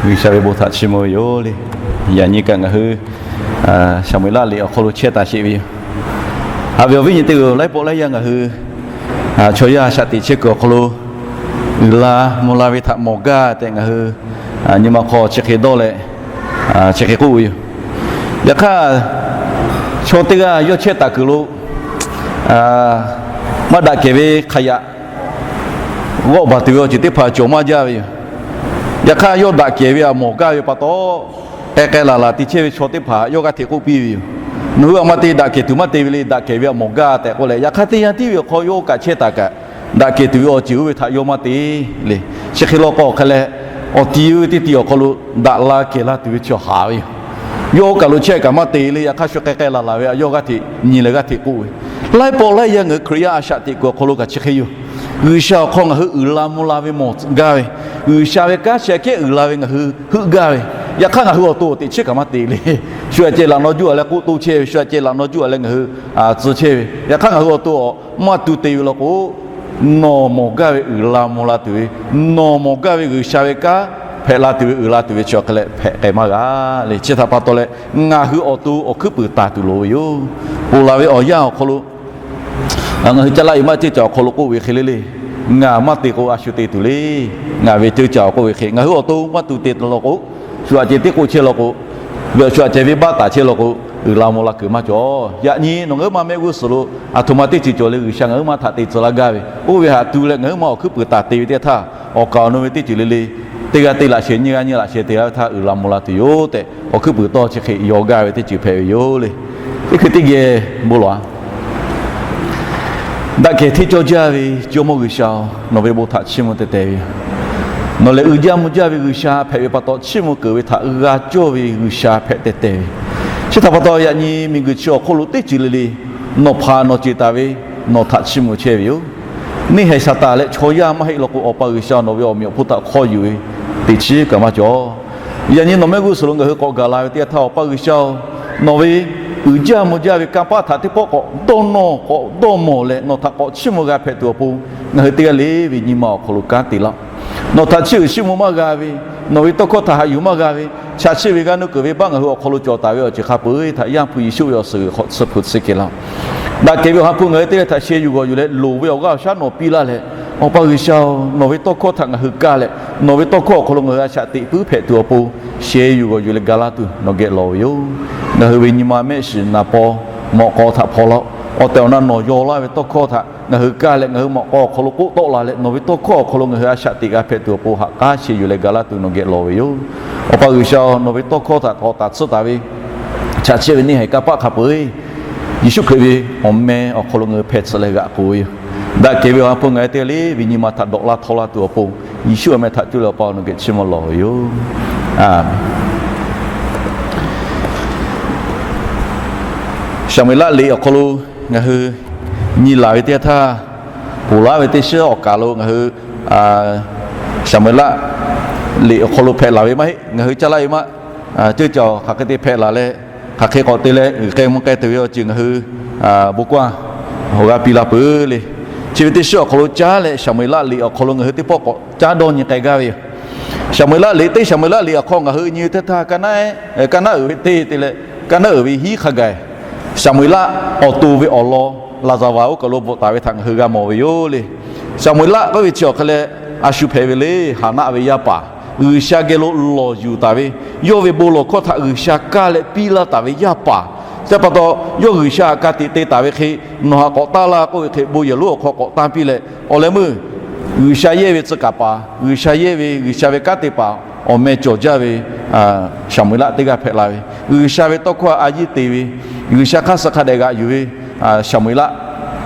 G'uiˬsha ve bon htaꞈ chiˇ mvuh ve yoˬ le. Yaꞈ nyi kaꞈ ngaˬ hui Saˍmo-eˍlaˆ liꞈ awˬ hk'aw lo chehˇ taˍ sheˍ ve yoˬ. Haꞈ ve awˬ viˉ nyi teˇ g'aˇ, laiˉ pawˆ laiˉ yaˇ ngaˬ hui chaw yaˇ shaꞈ teꞈ chehˇ kuiˬ awˬ hk'aw lo uiˍ la mvuh la ve htaꞈ mawˬ gaˇ tehꞈ ngaˬ hui nyi ma hk'aw chi hk'e dawˇ leh chi hk'e k'oˆ ve yoˬ. Yaꞈ hk'aˇ, chaw teˇ g'aˇ yawˇ chehˇ taˍ kuiˬ lo maˇ daꞈ kehˬ ve hk'a yaꞈ g'awˆ baˬ tuˬ ve awˬ ceuˬ teˇ hpaˍ cawˬ maˇ jaˇ ve yoˬ. Yaꞈ hk'aˇ, yawˇ daꞈ kehˬ ve htaꞈ mawˬ gaˇ ve pa taw, k'ai k'ai laˬ laˬ te chehˇ ve chaw teˇ hpaˍ yawˇ g'aˇ hteꞈ k'oˆ piˇ ve yoˬ. Nawˬ hui aˬ ma te daꞈ kehˬ tuˬ maˇ te ve le, daꞈ kehˬ ve htaꞈ mawˬ gaˇ tehꞈ k'oˆ leh, yaꞈ hk'aˇ teˇ yanˇ tiˉ ve awˬ hk'aw yawˇ kaꞈ chehˇ taˍ kaꞈ, daꞈ kehˬ tuˬ ve awˬ ceuˬ oˇ ve htaꞈ yawˇ maˇ te le. Chi hk'e law k'o hk'e leh, awˬ ti oˇ ve teˇ ti awˬ hk'aw lo daꞈ la kehˬ la tuˬ ve chi htaꞈ haˍ ve yoˬ. Yawˇ oˇ kaˬ lo chehˇ kaꞈ maˇ te le. Yaꞈ hk'aˇ, shu k'ai k'ai laˬ laˬ ve htaꞈ yawˇ g'aˇ hteꞈ nyi leh g'aˇ hteꞈ k'oˆ ve. Laiˉ pawˆ laiˉ yaˇ ngaˬ hui Hkriꞈ yaˇ a shaꞈ teꞈ kuiˬ awˬ hk'aw lo kaꞈ chi hk'e yoˬ. G'uiˬsha awˬ hk'aw ngaˬ hui uiˍ la mvuh la ve mawˬ gaˇ ve, G'uiˬsha ve kanˉ chi aꞈ kehˉ uiˍ la ve ngaˬ hui heuˆ gaˇ ve, yaꞈ hk'aˇ ngaˬ hui awˬ to awˬ teꞈ chiˉ kaꞈ maˇ te le. Shu aꞈ ceh laꞈ naw juˇ aꞈ leh k'oˆ toˇ chehˇ ve, shu aꞈ ceh laꞈ naw juˇ aꞈ leh ngaˬ hui tcuh chehˇ ve, yaꞈ hk'aˇ ngaˬ hui awˬ to awˬ maˇ tu te ve law k'o, nawˬ mawˬ gaˇ ve uiˍ la mvuh la tuˬ ve, nawˬ mawˬ gaˇ ve G'uiˬsha ve kanˉ hpehꞈ la tuˬ ve, uiˍ la tuˬ ve chi awˬ hk'e leh hpehꞈ k'ai maˇ g'a le. Chi htaꞈ pa taw leh, ngaˬ hui awˬ to awˬ hkuiˉ puiˍ taˍ tuˬ loˍ ve yoˬ. Ponˬ laˬ ve awˬ yanˇ awˬ hk'aw lo ngaˬ hui caˇ laˇ ve maˇ ceuˇ caˬ awˬ hk'aw lo k'oˆ ve hk'e le le, ngaˬ maˇ te k'o a shu te tuˬ le. Ngaˬ ve ceuˇ caˬ k'oˆ ve hk'e, ngaˬ hui awˬ to maˇ tu te law k'o, shu aꞈ ceh teˇ k'oˆ chehˇ law k'o, shu aꞈ ceh venˇbaˆ taˍ chehˇ law k'o, uiˍ la mvuh la kuiˬ maˇ cawˬ. Yaꞈ nyi nawˬ ngaˬ hui maˇ mehˆ g'uˇ suhˍ lo aˬ htoꞈ ma teˇ ceuˬ cawˬ leh G'uiˬsha ngaˬ hui maˇ htaꞈ te tcuh laˇ gaˇ ve, oˇ ve htaꞈ tu leh ngaˬ hui maˇ awˬ hkuiˉ puiˍ taˍ te ve teˇ htaˇ, awˬ kaˍ awˬ nu ve teˇ ceuˬ le le, teˇ g'aˇ te laꞈ sheh nyiˇ g'aˇ nyiˇ laꞈ sheh te g'a ve htaˇ uiˍ la mvuh la tuˬ yoˬ tehꞈ, awˬ hkuiˉ puiˍ tawˇ chi hk'e yaw gaˇ ve teˇ ceuˬ hpehꞈ ve yoˬ le. Teˇ hkui teˇ geh bon lawˬ-a. Daꞈ kehˬ hteˇ cawˇ jaˇ ve Jawˇmawˇ G'uiˬsha-oˬ, nawˬ ve bon htaꞈ chiˇ mvuh teh teh ve yoˬ. Nawˬ lehˬ uiˍ jaˇ mvuh jaˇ ve G'uiˬsha hpehꞈ ve pa taw, chiˇ mvuh keunˍ ve htaꞈ g'a cawˇ ve G'uiˬsha hpehꞈ teh teh ve yoˬ. Chi htaꞈ pa taw, yaꞈ nyi miˬguiˬ chi awˬ hk'oˆ lo teˇ ceuˬ le le nawˬ hpaˍ nawˬ ceˬ taˍ ve nawˬ htaꞈ chiˇ mvuh chehˇ ve yoˬ. Neˇ haiˬ Saˍtanˍ leh chaw yaˇ maˇ heˆ law k'o, Awˬ pa G'uiˬsha nawˬ ve awˬ meꞈ awˬ hponˇ htaꞈ hk'aw yuˬ ve teˇ ceuˬ kaꞈ maˇ cawˬ. Yaꞈ nyi nawˬ mehˆ g'uˇ suhˍ lo ngaˬ hui k'awꞈ gaˬ la ve teˇ yanˇ htaˇ, Awˬ pa G'uiˬsha-oˬ, nawˬ ve uiˍ jaˇ mvuh jaˇ ve kanˇ paˆ htaꞈ teˇ pawˆ k'awꞈ dawˇ nawˇ k'awꞈ dawˇ mawˬ leh nawˬ htaꞈ k'awꞈ chiˇ mvuh g'a hpehꞈ tuˬ awˬ pon, ngaˬ hui teˇ g'aˇ le ve nyi ma awˬ hk'aw lo kanˉ te laˇ-oˆ. Nawˬ htaꞈ chiˇ uiˍ chiˇ mvuh maˇ g'a ve, nawˬ ve tawˇ hkawˇ htaꞈ haꞈ yuˬ maˇ g'a ve, chaꞈ chiˆ ve g'aˇ nuˇ kuiˬ ve baˆ ngaˬ hui awˬ hk'aw lo cawˬ taˍ ve awˬ ceuˬ hk'a peu-eˬ htaꞈ Yaˇ hpu Yeˍsuˆ ve awˬ suhˍ g'uiˬ hk'aw tsuhˇ hpu tsuhˇ kehˬ laˇ-oˆ. Daꞈ kehˬ ve Awˬ ha hpu ngaˬ hui teˇ g'aˇ htaꞈ sheh yuˬ g'awˬ yuˬ leh loˍ ve awˬ g'aˇ awˬ shaˉ nawˬ piˇ laˇ leh, Awˬ pa G'uiˬsha-oˬ, nawˬ ve tawˇ hkawˇ htaꞈ ngaˬ hui kaˇ leh, nawˬ ve tawˇ hkawˇ awˬ hk'aw lo ngaˬ hui a shaꞈ teꞈ puiˉ hpehꞈ tuˬ awˬ pon, sheh yuˬ g'awˬ yuˬ leh ga laˇ tuˬ nawˬ geh lawˬ ve yoˬ. Ngaˬ hui ve nyi ma mehˆ shiˍ naˍ paw mawꞈ k'aw htaꞈ hpaw laˇ-oˆ. Awˬ tehˬ awˬ na nawˬ yaw laˇ ve tawˇ hkawˇ htaꞈ ngaˬ hui kaˇ leh, ngaˬ hui mawꞈ k'aw awˬ hk'aw lo k'oˆ tawˆ la leh, nawˬ ve tawˇ hkawˇ awˬ hk'aw lo ngaˬ hui a shaꞈ teꞈ g'a hpehꞈ tuˬ awˬ pon ha k'aˉ sheh yuˬ leh ga laˇ tuˬ nawˬ geh lawˬ ve yoˬ. Awˬ pa G'uiˬsha-oˬ, nawˬ ve tawˇ hkawˇ htaꞈ k'awꞈ taˍ tsuhˇ taˍ ve chaꞈ chiˆ ve neˇ haiˬ kanˇ paˆ hk'a peu-eˬ, Yeˍsuˆ Hkriꞈ ve awˬ meh awˬ hk'aw lo ngaˬ hui hpeh tsuhꞈ leh g'aꞈ k'oˬ ve yoˬ. Daꞈ kehˬ ve Awˬ ha hpu ngaˬ hui teˇ g'aˇ le ve nyi ma htaꞈ dawꞈ laˇ htawˇ laˇ tuˬ awˬ pon, Yeˍsuˆ awˬ meh htaꞈ cuˇ leh Awˬ pa nawˬ geh chiˇ mvuh lawˬ ve yoˬ. Aˬ Saˍmo-eˍlaˆ liꞈ awˬ hk'aw lo ngaˬ hui nyi laˬ ve teˇ yanˇ htaˇ, ponˬ laˇ ve teˇ shiˉ awˬ kaˍ lo ngaˬ hui Saˍmo-eˍlaˆ liꞈ awˬ hk'aw lo hpehꞈ laˬ ve maˇ heˆ. Ngaˬ hui caˇ laˇ ve maˇ ceuˇ caˬ hk'aˬ hk'e te hpehꞈ laˬ leh, hk'aˬ hk'e k'awꞈ te leh g'uiˬ k'ai mvuh k'ai tuˬ ve awˬ ceuˬ ngaˬ hui bon k'oˆ-a, awˬ g'aˇ piˇ la peuˬ le. Chi ve teˇ shiˉ awˬ hk'aw lo caˉ leh, Saˍmo-eˍlaˆ liꞈ awˬ hk'aw lo ngaˬ hui teˇ pawˆ k'awꞈ caˉ dawˇ nyi k'ai gaˇ ve yoˬ. Saˍmo-eˍlaˆ liꞈ, teˇ Saˍmo-eˍlaˆ liꞈ awˬ hk'aw ngaˬ hui nyi ve teˇ htaˇ, kaˇ naˉ uiˍ ve teˇ te leh, kaˇ naˉ uiˍ ve hiˉ hk'a gaˬ, Saˍmo-eˍlaˆ awˬ to ve awˬ lawn Laˍzaˍvaˍ oˇ kaˬ lo bvuhꞈ taˍ ve htaꞈ ngaˬ hui g'a mawˬ ve yoˬ le. Saˍmo-eˍlaˆ k'oˆ ve chi awˬ hk'e leh, a shu hpehꞈ ve le, Haˍnaˆ ve yaˇ paˍ, G'uiˬsha geh lo lawˬ yuˬ taˍ ve, yawˇ ve bon lawˬ hkawˇ htaꞈ G'uiˬsha kaˇ leh piˇ laˇ taˍ ve yaˇ paˍ. Chi pa taw, yawˇ G'uiˬsha htaꞈ ka tiꞈ te taˍ ve hk'e, nawˬ htaꞈ k'awꞈ tanˇ laˇ k'oˆ ve hk'e, bon yehˬ lonˉ awˬ hk'aw k'awꞈ tanˇ piˇ leh, awˬ leh meuˇ G'uiˬsha yehˇ ve tcuh kaˍ paˍ, G'uiˬsha yehˇ ve, G'uiˬsha ve kanˉ te paˍ awˬ meh cawˬ jaˇ ve Saˍmo-eˍlaˆ teˇ g'aˇ hpehꞈ la ve, G'uiˬsha ve tawˇ hkawˇ a yiˇ te ve, G'uiˬsha hk'aˇ suh hk'a dehꞈ g'aꞈ yuˬ ve Saˍmo-eˍlaˆ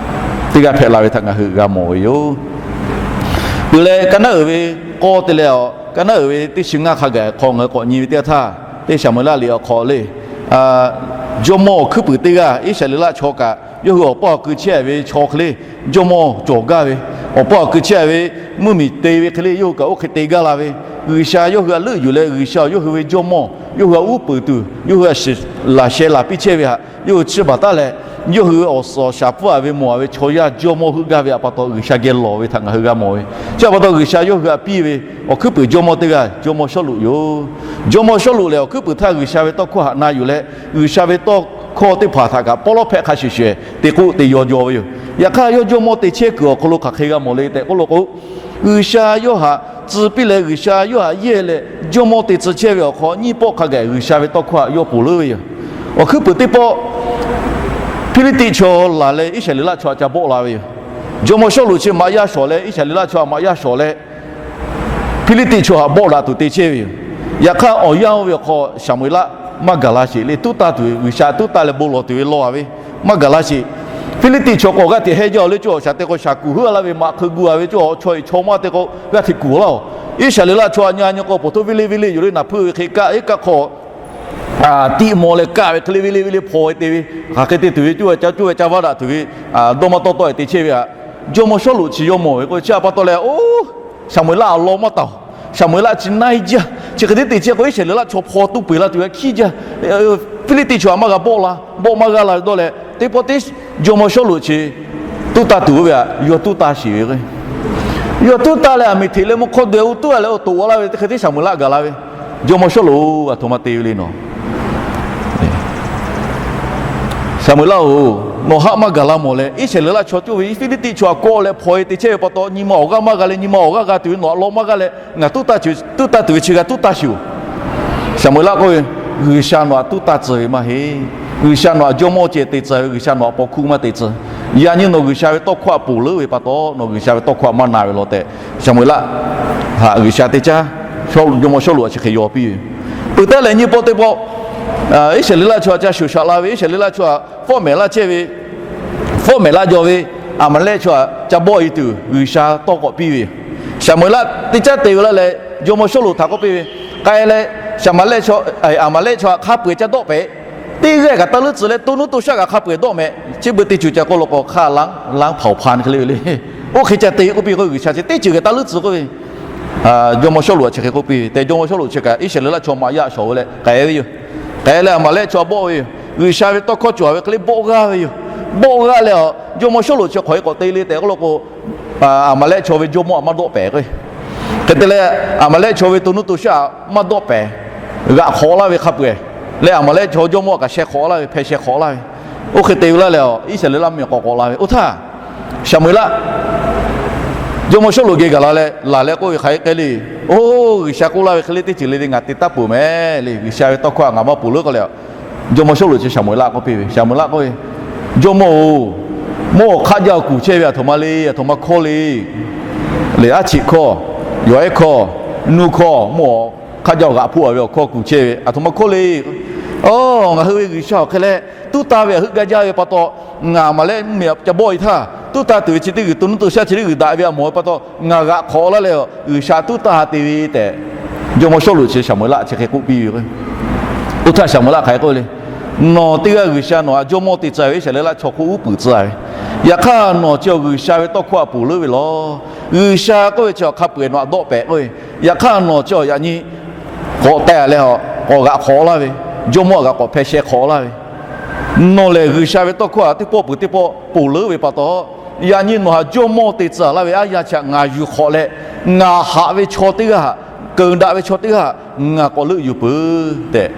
teˇ g'aˇ hpehꞈ la ve htaꞈ ngaˬ hui g'a mawˬ ve yoˬ. Peuˬ leh, kaˇ naˉ uiˍ ve k'awˇ te leh, kaˇ naˉ uiˍ ve teˇ chi ngaˇ hk'a gaˬ hk'aw ngaˬ hui k'awꞈ nyi ve teˇ yanˇ htaˇ, teˇ Saˍmo-eˍlaˆ liꞈ awˬ hk'aw le, jawˇmawˇ awˬ hkuiˉ puiˍ teˇ g'aˇ, Iˉsaˍreˍlaˆ chaw kaꞈ yawˇ hui awˬ paˇ awˬ kui chehˇ ve chaw hk'e le, jawˇmawˇ cawˬ gaˇ ve, awˬ paˇ awˬ kui chehˇ ve mvuhˇmiˬ te ve hk'e le, yawˇ hui kaꞈ oˇ hk'e te gaˇ la ve, G'uiˬsha yawˇ hui htaꞈ leuˆ yuˬ leh, G'uiˬsha yawˇ hui ve jawˇmawˇ, yawˇ hui htaꞈ uˉ peunˍ tuˬ, yawˇ hui htaꞈ shiˍ laˬ sheh laˬ piˇ chehˇ ve htaꞈ yawˇ hui chiˇ baˬ taˉ leh, yawˇ hui awˬ suhˍ awˬ shaˍ pfuhˇ-a ve mawˬ-a ve chaw yaˇ jawˇmawˇ heuˆ gaˇ ve htaꞈ pa taw G'uiˬsha geh lawˬ ve htaꞈ ngaˬ hui g'a mawˬ ve. Chi htaꞈ pa taw G'uiˬsha yawˇ hui htaꞈ piˇ ve awˬ hkuiˉ puiˍ jawˇmawˇ teˇ g'aˇ jawˇmawˇ Sawˉluꞈ yoˬ. Jawˇmawˇ Sawˉluꞈ lehˬ, awˬ hkuiˉ puiˍ htaˇ G'uiˬsha ve tawˇ hkawˇ htaꞈ na yuˬ leh, G'uiˬsha ve tawˇ hkawˇ teˇ hpaˍ htaꞈ kaꞈ pawˇ lawˉ hpehꞈ hk'a shuˍ shuˍ te k'oˆ te yaw jaw ve yoˬ. Yaꞈ hk'aˇ, yawˇ jawˇmawˇ te chehˇ kuiˬ awˬ hk'aw lo hk'aˬ hk'e g'a mawˬ le tehꞈ k'oˆ lo k'o, G'uiˬsha yawˇ htaꞈ tcuh piˇ leh, G'uiˬsha yawˇ htaꞈ yehˇ leh, jawˇmawˇ te tcuh chehˇ ve awˬ hk'aw, nyiˇ pawˆ hk'a gaˬ G'uiˬsha ve tawˇ hkawˇ htaꞈ yawˇ ponˬ leuˉ ve yoˬ. Awˬ hkuiˉ puiˍ teˇ pawˆ, Hpiˇliˇtiˆ chaw laˬ leh Iˉsaˍreˍlaˆ chaw htaꞈ ca bawˆ la ve yoˬ. Jawˇmawˇ Sawˉluꞈ chi maꞈ yaˇ shawˍ leh, Iˉsaˍreˍlaˆ chaw htaꞈ maꞈ yaˇ shawˍ leh, Hpiˇliˇtiˆ chaw htaꞈ bawˆ daꞈ tuˬ te chehˇ ve yoˬ. Yaꞈ hk'aˇ, awˬ yanˇ oˇ ve awˬ hk'aw Saˍmo-eˍlaˆ maˇ gaˬ la sheˍ le. Tuˉ tanˇ tuˬ ve, G'uiˬsha tuˉ tanˇ leh bon lawˬ tuˬ ve law-a ve, maˇ gaˬ la sheˍ. Hpiˇliˇtiˆ chaw k'awꞈ g'aˇ hteꞈ hehˇ jaˇ-oˬ le, co awˬ shaˍ te k'o shaˍ kuˬ heuˆ-a laˇ ve, maꞈ hk'eu gu-a ve, co chaw iˍ chaw maˇ te k'o g'aˇ hteꞈ kuˬ laˇ-oˬ. Iˉsaˍreˍlaˆ chaw htaꞈ nyi nyi k'o, poˬ htoˇ ve le ve le yoˬ le, naˬ hpuiˇ ve hk'e kaˆ, iˉ kaˆ hk'aw tiˆ maw leh kaˆ ve hk'e le ve le ve le hpaw ve te ve, hk'aˬ hk'e te tuˬ ve, coˇ ve ca coˇ ve ca vaˇ daꞈ tuˬ ve, dawˇ maˇ tawˆ tawˆ-e te chehˇ ve htaꞈ Jawˇmawˇ Sawˉluꞈ chi yawˇ mawˬ ve k'o, chi htaꞈ pa taw leh, oˇ, Saˍmo-eˍlaˆ awˬ lawn maˇ taˍ-oˬ. Saˍmo-eˍlaˆ chi naiˇ jaˇ. Chi hk'e te te chehˇ k'o, Iˉsaˍreˍlaˆ chaw hpaw tuˉ peu-eˬ la tuˬ ve hkiˉ jaˇ. Hpiˇliˇtiˆ chaw htaꞈ maˇ g'a bawˆ la, bawˆ maˇ g'aˇ la ve dawˇ leh, teˇ pawˆ teˇ Jawˇmawˇ Sawˉluꞈ chi tuˉ tanˇ tuˬ oˇ ve htaꞈ yawˇ tuˉ tanˇ sheˍ ve k'o, yawˇ tuˉ tanˇ leh, aˬ miˍ hteꞈ leh mvuhˇ hk'awˇ deh-o tuˉ-a leh, oˇ toꞈ-a laˇ ve teˇ hk'e te Saˍmo-eˍlaˆ gaˬ la ve, Jawˇmawˇ Sawˉluꞈ-oˬ, aˬ htoꞈ ma te ve le nawˬ. Saˍmo-eˍlaˆ-oˬ, nawˬ haˆ maˇ gaˬ la mawˬ leh, Iˉsaˍreˍlaˆ chaw coˇ ve Hpiˇliˇtiˆ chaw htaꞈ kawˆ leh hpaw-e te chehˇ ve pa taw, nyi ma awˬ g'aˇ maˇ g'a leh, nyi ma awˬ g'aˇ g'a tuˬ ve nawˬ htaꞈ law maˇ g'aˇ leh, ngaˬ tuˉ tanˇ tuˬ ve chi g'a tuˉ tanˇ sheˍ-oˬ. Saˍmo-eˍlaˆ k'oˆ ve, G'uiˬsha nawˬ htaꞈ tuˉ tanˇ tcuh ve maˇ heˆ. G'uiˬsha nawˬ htaꞈ jawˇmawˇ ceh te tcuh ve, G'uiˬsha nawˬ htaꞈ paw hkuˇ maˇ te tcuh. Yaꞈ nyi nawˬ G'uiˬsha ve tawˇ hkawˇ htaꞈ ponˬ leuˉ ve pa taw, nawˬ G'uiˬsha ve tawˇ hkawˇ htaꞈ maˇ na ve law tehꞈ, Saˍmo-eˍlaˆ htaꞈ G'uiˬsha teˇ caˉ Jawˇmawˇ Sawˉluꞈ htaꞈ chi hk'e yaw piˇ ve. Peuˬ taˉ leh nyiˇ pawˆ teˇ pawˆ, Iˉsaˍreˍlaˆ chaw htaꞈ ca shuˍ shaꞈ la ve, Iˉsaˍreˍlaˆ chaw htaꞈ fawˉ mehˍ laˇ chehˇ ve, fawˉ mehˍ laˇ jaw ve Aˍmaˍlehˆ chaw htaꞈ ca bawˆ-e tuˬ G'uiˬsha tawˇ k'awꞈ piˇ ve yoˬ. Saˍmo-eˍlaˆ teˇ caˉ te ve laˇ leh, Jawˇmawˇ Sawˉluꞈ htaꞈ k'oˆ piˇ ve, k'ai leh, Aˍmaˍlehˆ chaw, Aˍmaˍlehˆ chaw htaꞈ hk'a peu-eˬ ca dawˆ pehꞈ. Teˇ g'aˇ kaꞈ taˇ leuˉ tcuh leh, to nuˇ to shaˆ kaꞈ hk'a peu-eˬ dawˆ mehˍ. Chi beuꞈ teˇ ceuˬ ca k'oˆ lo k'o, hk'a laˇ laˇ hpaoˍ hpan hk'e le ve le. Oˇ hk'e ca te k'oˆ piˇ k'o, G'uiˬsha chi teˇ ceuˬ kaꞈ taˇ leuˉ tcuh k'oˆ ve, Jawˇmawˇ Sawˉluꞈ htaꞈ chi hk'e k'oˆ piˇ ve tehꞈ, Jawˇmawˇ Sawˉluꞈ chi kaꞈ Iˉsaˍreˍlaˆ chaw maꞈ yaˇ shawˍ ve leh k'ai ve yoˬ. K'ai leh Aˍmaˍlehˆ chaw bawˆ ve yoˬ. G'uiˬsha ve tawˇ hkawˇ cawˬ ve hk'e le bawˆ g'aˇ ve yoˬ. Bawˆ g'aˇ leh, Jawˇmawˇ Sawˉluꞈ chi hk'aˬ hk'e k'awꞈ te le tehꞈ k'oˆ lo k'o, Aˍmaˍlehˆ chaw ve jawˇmawˇ htaꞈ maˇ dawˆ pehˍ k'o, hk'e te leh, Aˍmaˍlehˆ chaw ve to nuˇ to shaˆ htaꞈ maˇ dawˆ pehˍ. G'aꞈ hk'awꞈ laˇ ve hk'a peu-eˬ leh, Aˍmaˍlehˆ chaw jawˇmawˇ kaꞈ sheh hk'awꞈ laˇ ve, hpeh sheh hk'awꞈ laˇ ve. Oˇ hk'e te ve laˇ leh, Iˉsaˍreˍlaˆ mvuhˇmiˬ k'awꞈ k'awꞈ la ve. Oˇ htaˇ, Saˍmo-eˍlaˆ, Jawˇmawˇ Sawˉluꞈ geh gaˬ la leh, laˬ leh k'oˆ ve hk'aˬ hk'e k'ai le. Oˇ, G'uiˬsha k'oˆ laˇ ve hk'e le teˇ ceuˬ le le ngaˬ te taˉ peuˬ mehˍ le. G'uiˬsha ve tawˇ hkawˇ htaꞈ ngaˬ maˇ ponˬ leuˉ k'oˆ leh, Jawˇmawˇ Sawˉluꞈ chi Saˍmo-eˍlaˆ k'oˆ piˇ ve, Saˍmo-eˍlaˆ k'oˆ ve, Jawˇmawˇ-oˬ, mawˇ hk'aˆ jaˇ kuˬ chehˇ ve aˬ htoꞈ ma le, aˬ htoꞈ ma hkawˇ le. Lehˬ, aˉ cheꞈ hkawˇ, yawˬ ehˉ hkawˇ, nuˇ hkawˇ, mawˇ hk'aˆ jaˇ g'aꞈ hpoˆ-a ve awˬ hkawˇ kuˬ chehˇ ve aˬ htoꞈ ma hkawˇ le. Oˇ, ngaˬ hui ve G'uiˬsha awˬ hk'e leh tuˉ tanˇ ve htaꞈ heuˆ gaˇ jaˇ ve pa taw, ngaˬ Aˍmaˍlehˆ mvuhˇmiˬ ca bawˆ-e htaˇ, tuˉ tanˇ tuˬ ve chi teˇ g'uiˬ, to nuˇ to shaˆ chi teˇ g'uiˬ daꞈ ve a mawˬ ve pa taw, ngaˬ g'aꞈ hk'awꞈ laˇ leh, G'uiˬsha tuˉ tanˇ ha te ve tehꞈ, Jawˇmawˇ Sawˉluꞈ chi Saˍmo-eˍlaˆ chi hk'e k'oˆ piˇ ve. Oˇ htaˇ Saˍmo-eˍlaˆ hk'aˬ hk'e k'oˆ le, Nawˬ teˇ g'aˇ G'uiˬsha nawˬ htaꞈ jawˇmawˇ te tcuh ve Iˉsaˍreˍlaˆ chaw hk'oˆ uˉ peunˍ tcuh ve. Yaꞈ hk'aˇ nawˬ chi awˬ G'uiˬsha ve tawˇ hkawˇ htaꞈ ponˬ leuˉ ve law. G'uiˬsha k'oˆ ve chi hk'a peu-eˬ nawˬ htaꞈ dawˆ pehˍ k'oˆ ve. Yaꞈ hk'aˇ nawˬ chi yaꞈ nyi k'awꞈ teh leh, k'awꞈ g'aꞈ hk'awꞈ laˇ ve, jawˇmawˇ htaꞈ kaꞈ k'awꞈ hpeh sheh hk'awꞈ laˇ ve, nawˬ lehˬ G'uiˬsha ve tawˇ hkawˇ htaꞈ teˇ pawˆ peuˬ teˇ pawˆ ponˬ leuˉ ve pa taw, yaꞈ nyi nawˬ htaꞈ jawˇmawˇ te tcuh laˇ ve aˉ yaˇ chi htaꞈ ngaˬ yuˬ hk'awꞈ leh, ngaˬ haꞈ ve chaw teˇ g'aˇ htaꞈ, keunˍ daꞈ ve chaw teˇ g'aˇ htaꞈ ngaˬ k'awꞈ leuˆ yuˬ peuˬ tehꞈ,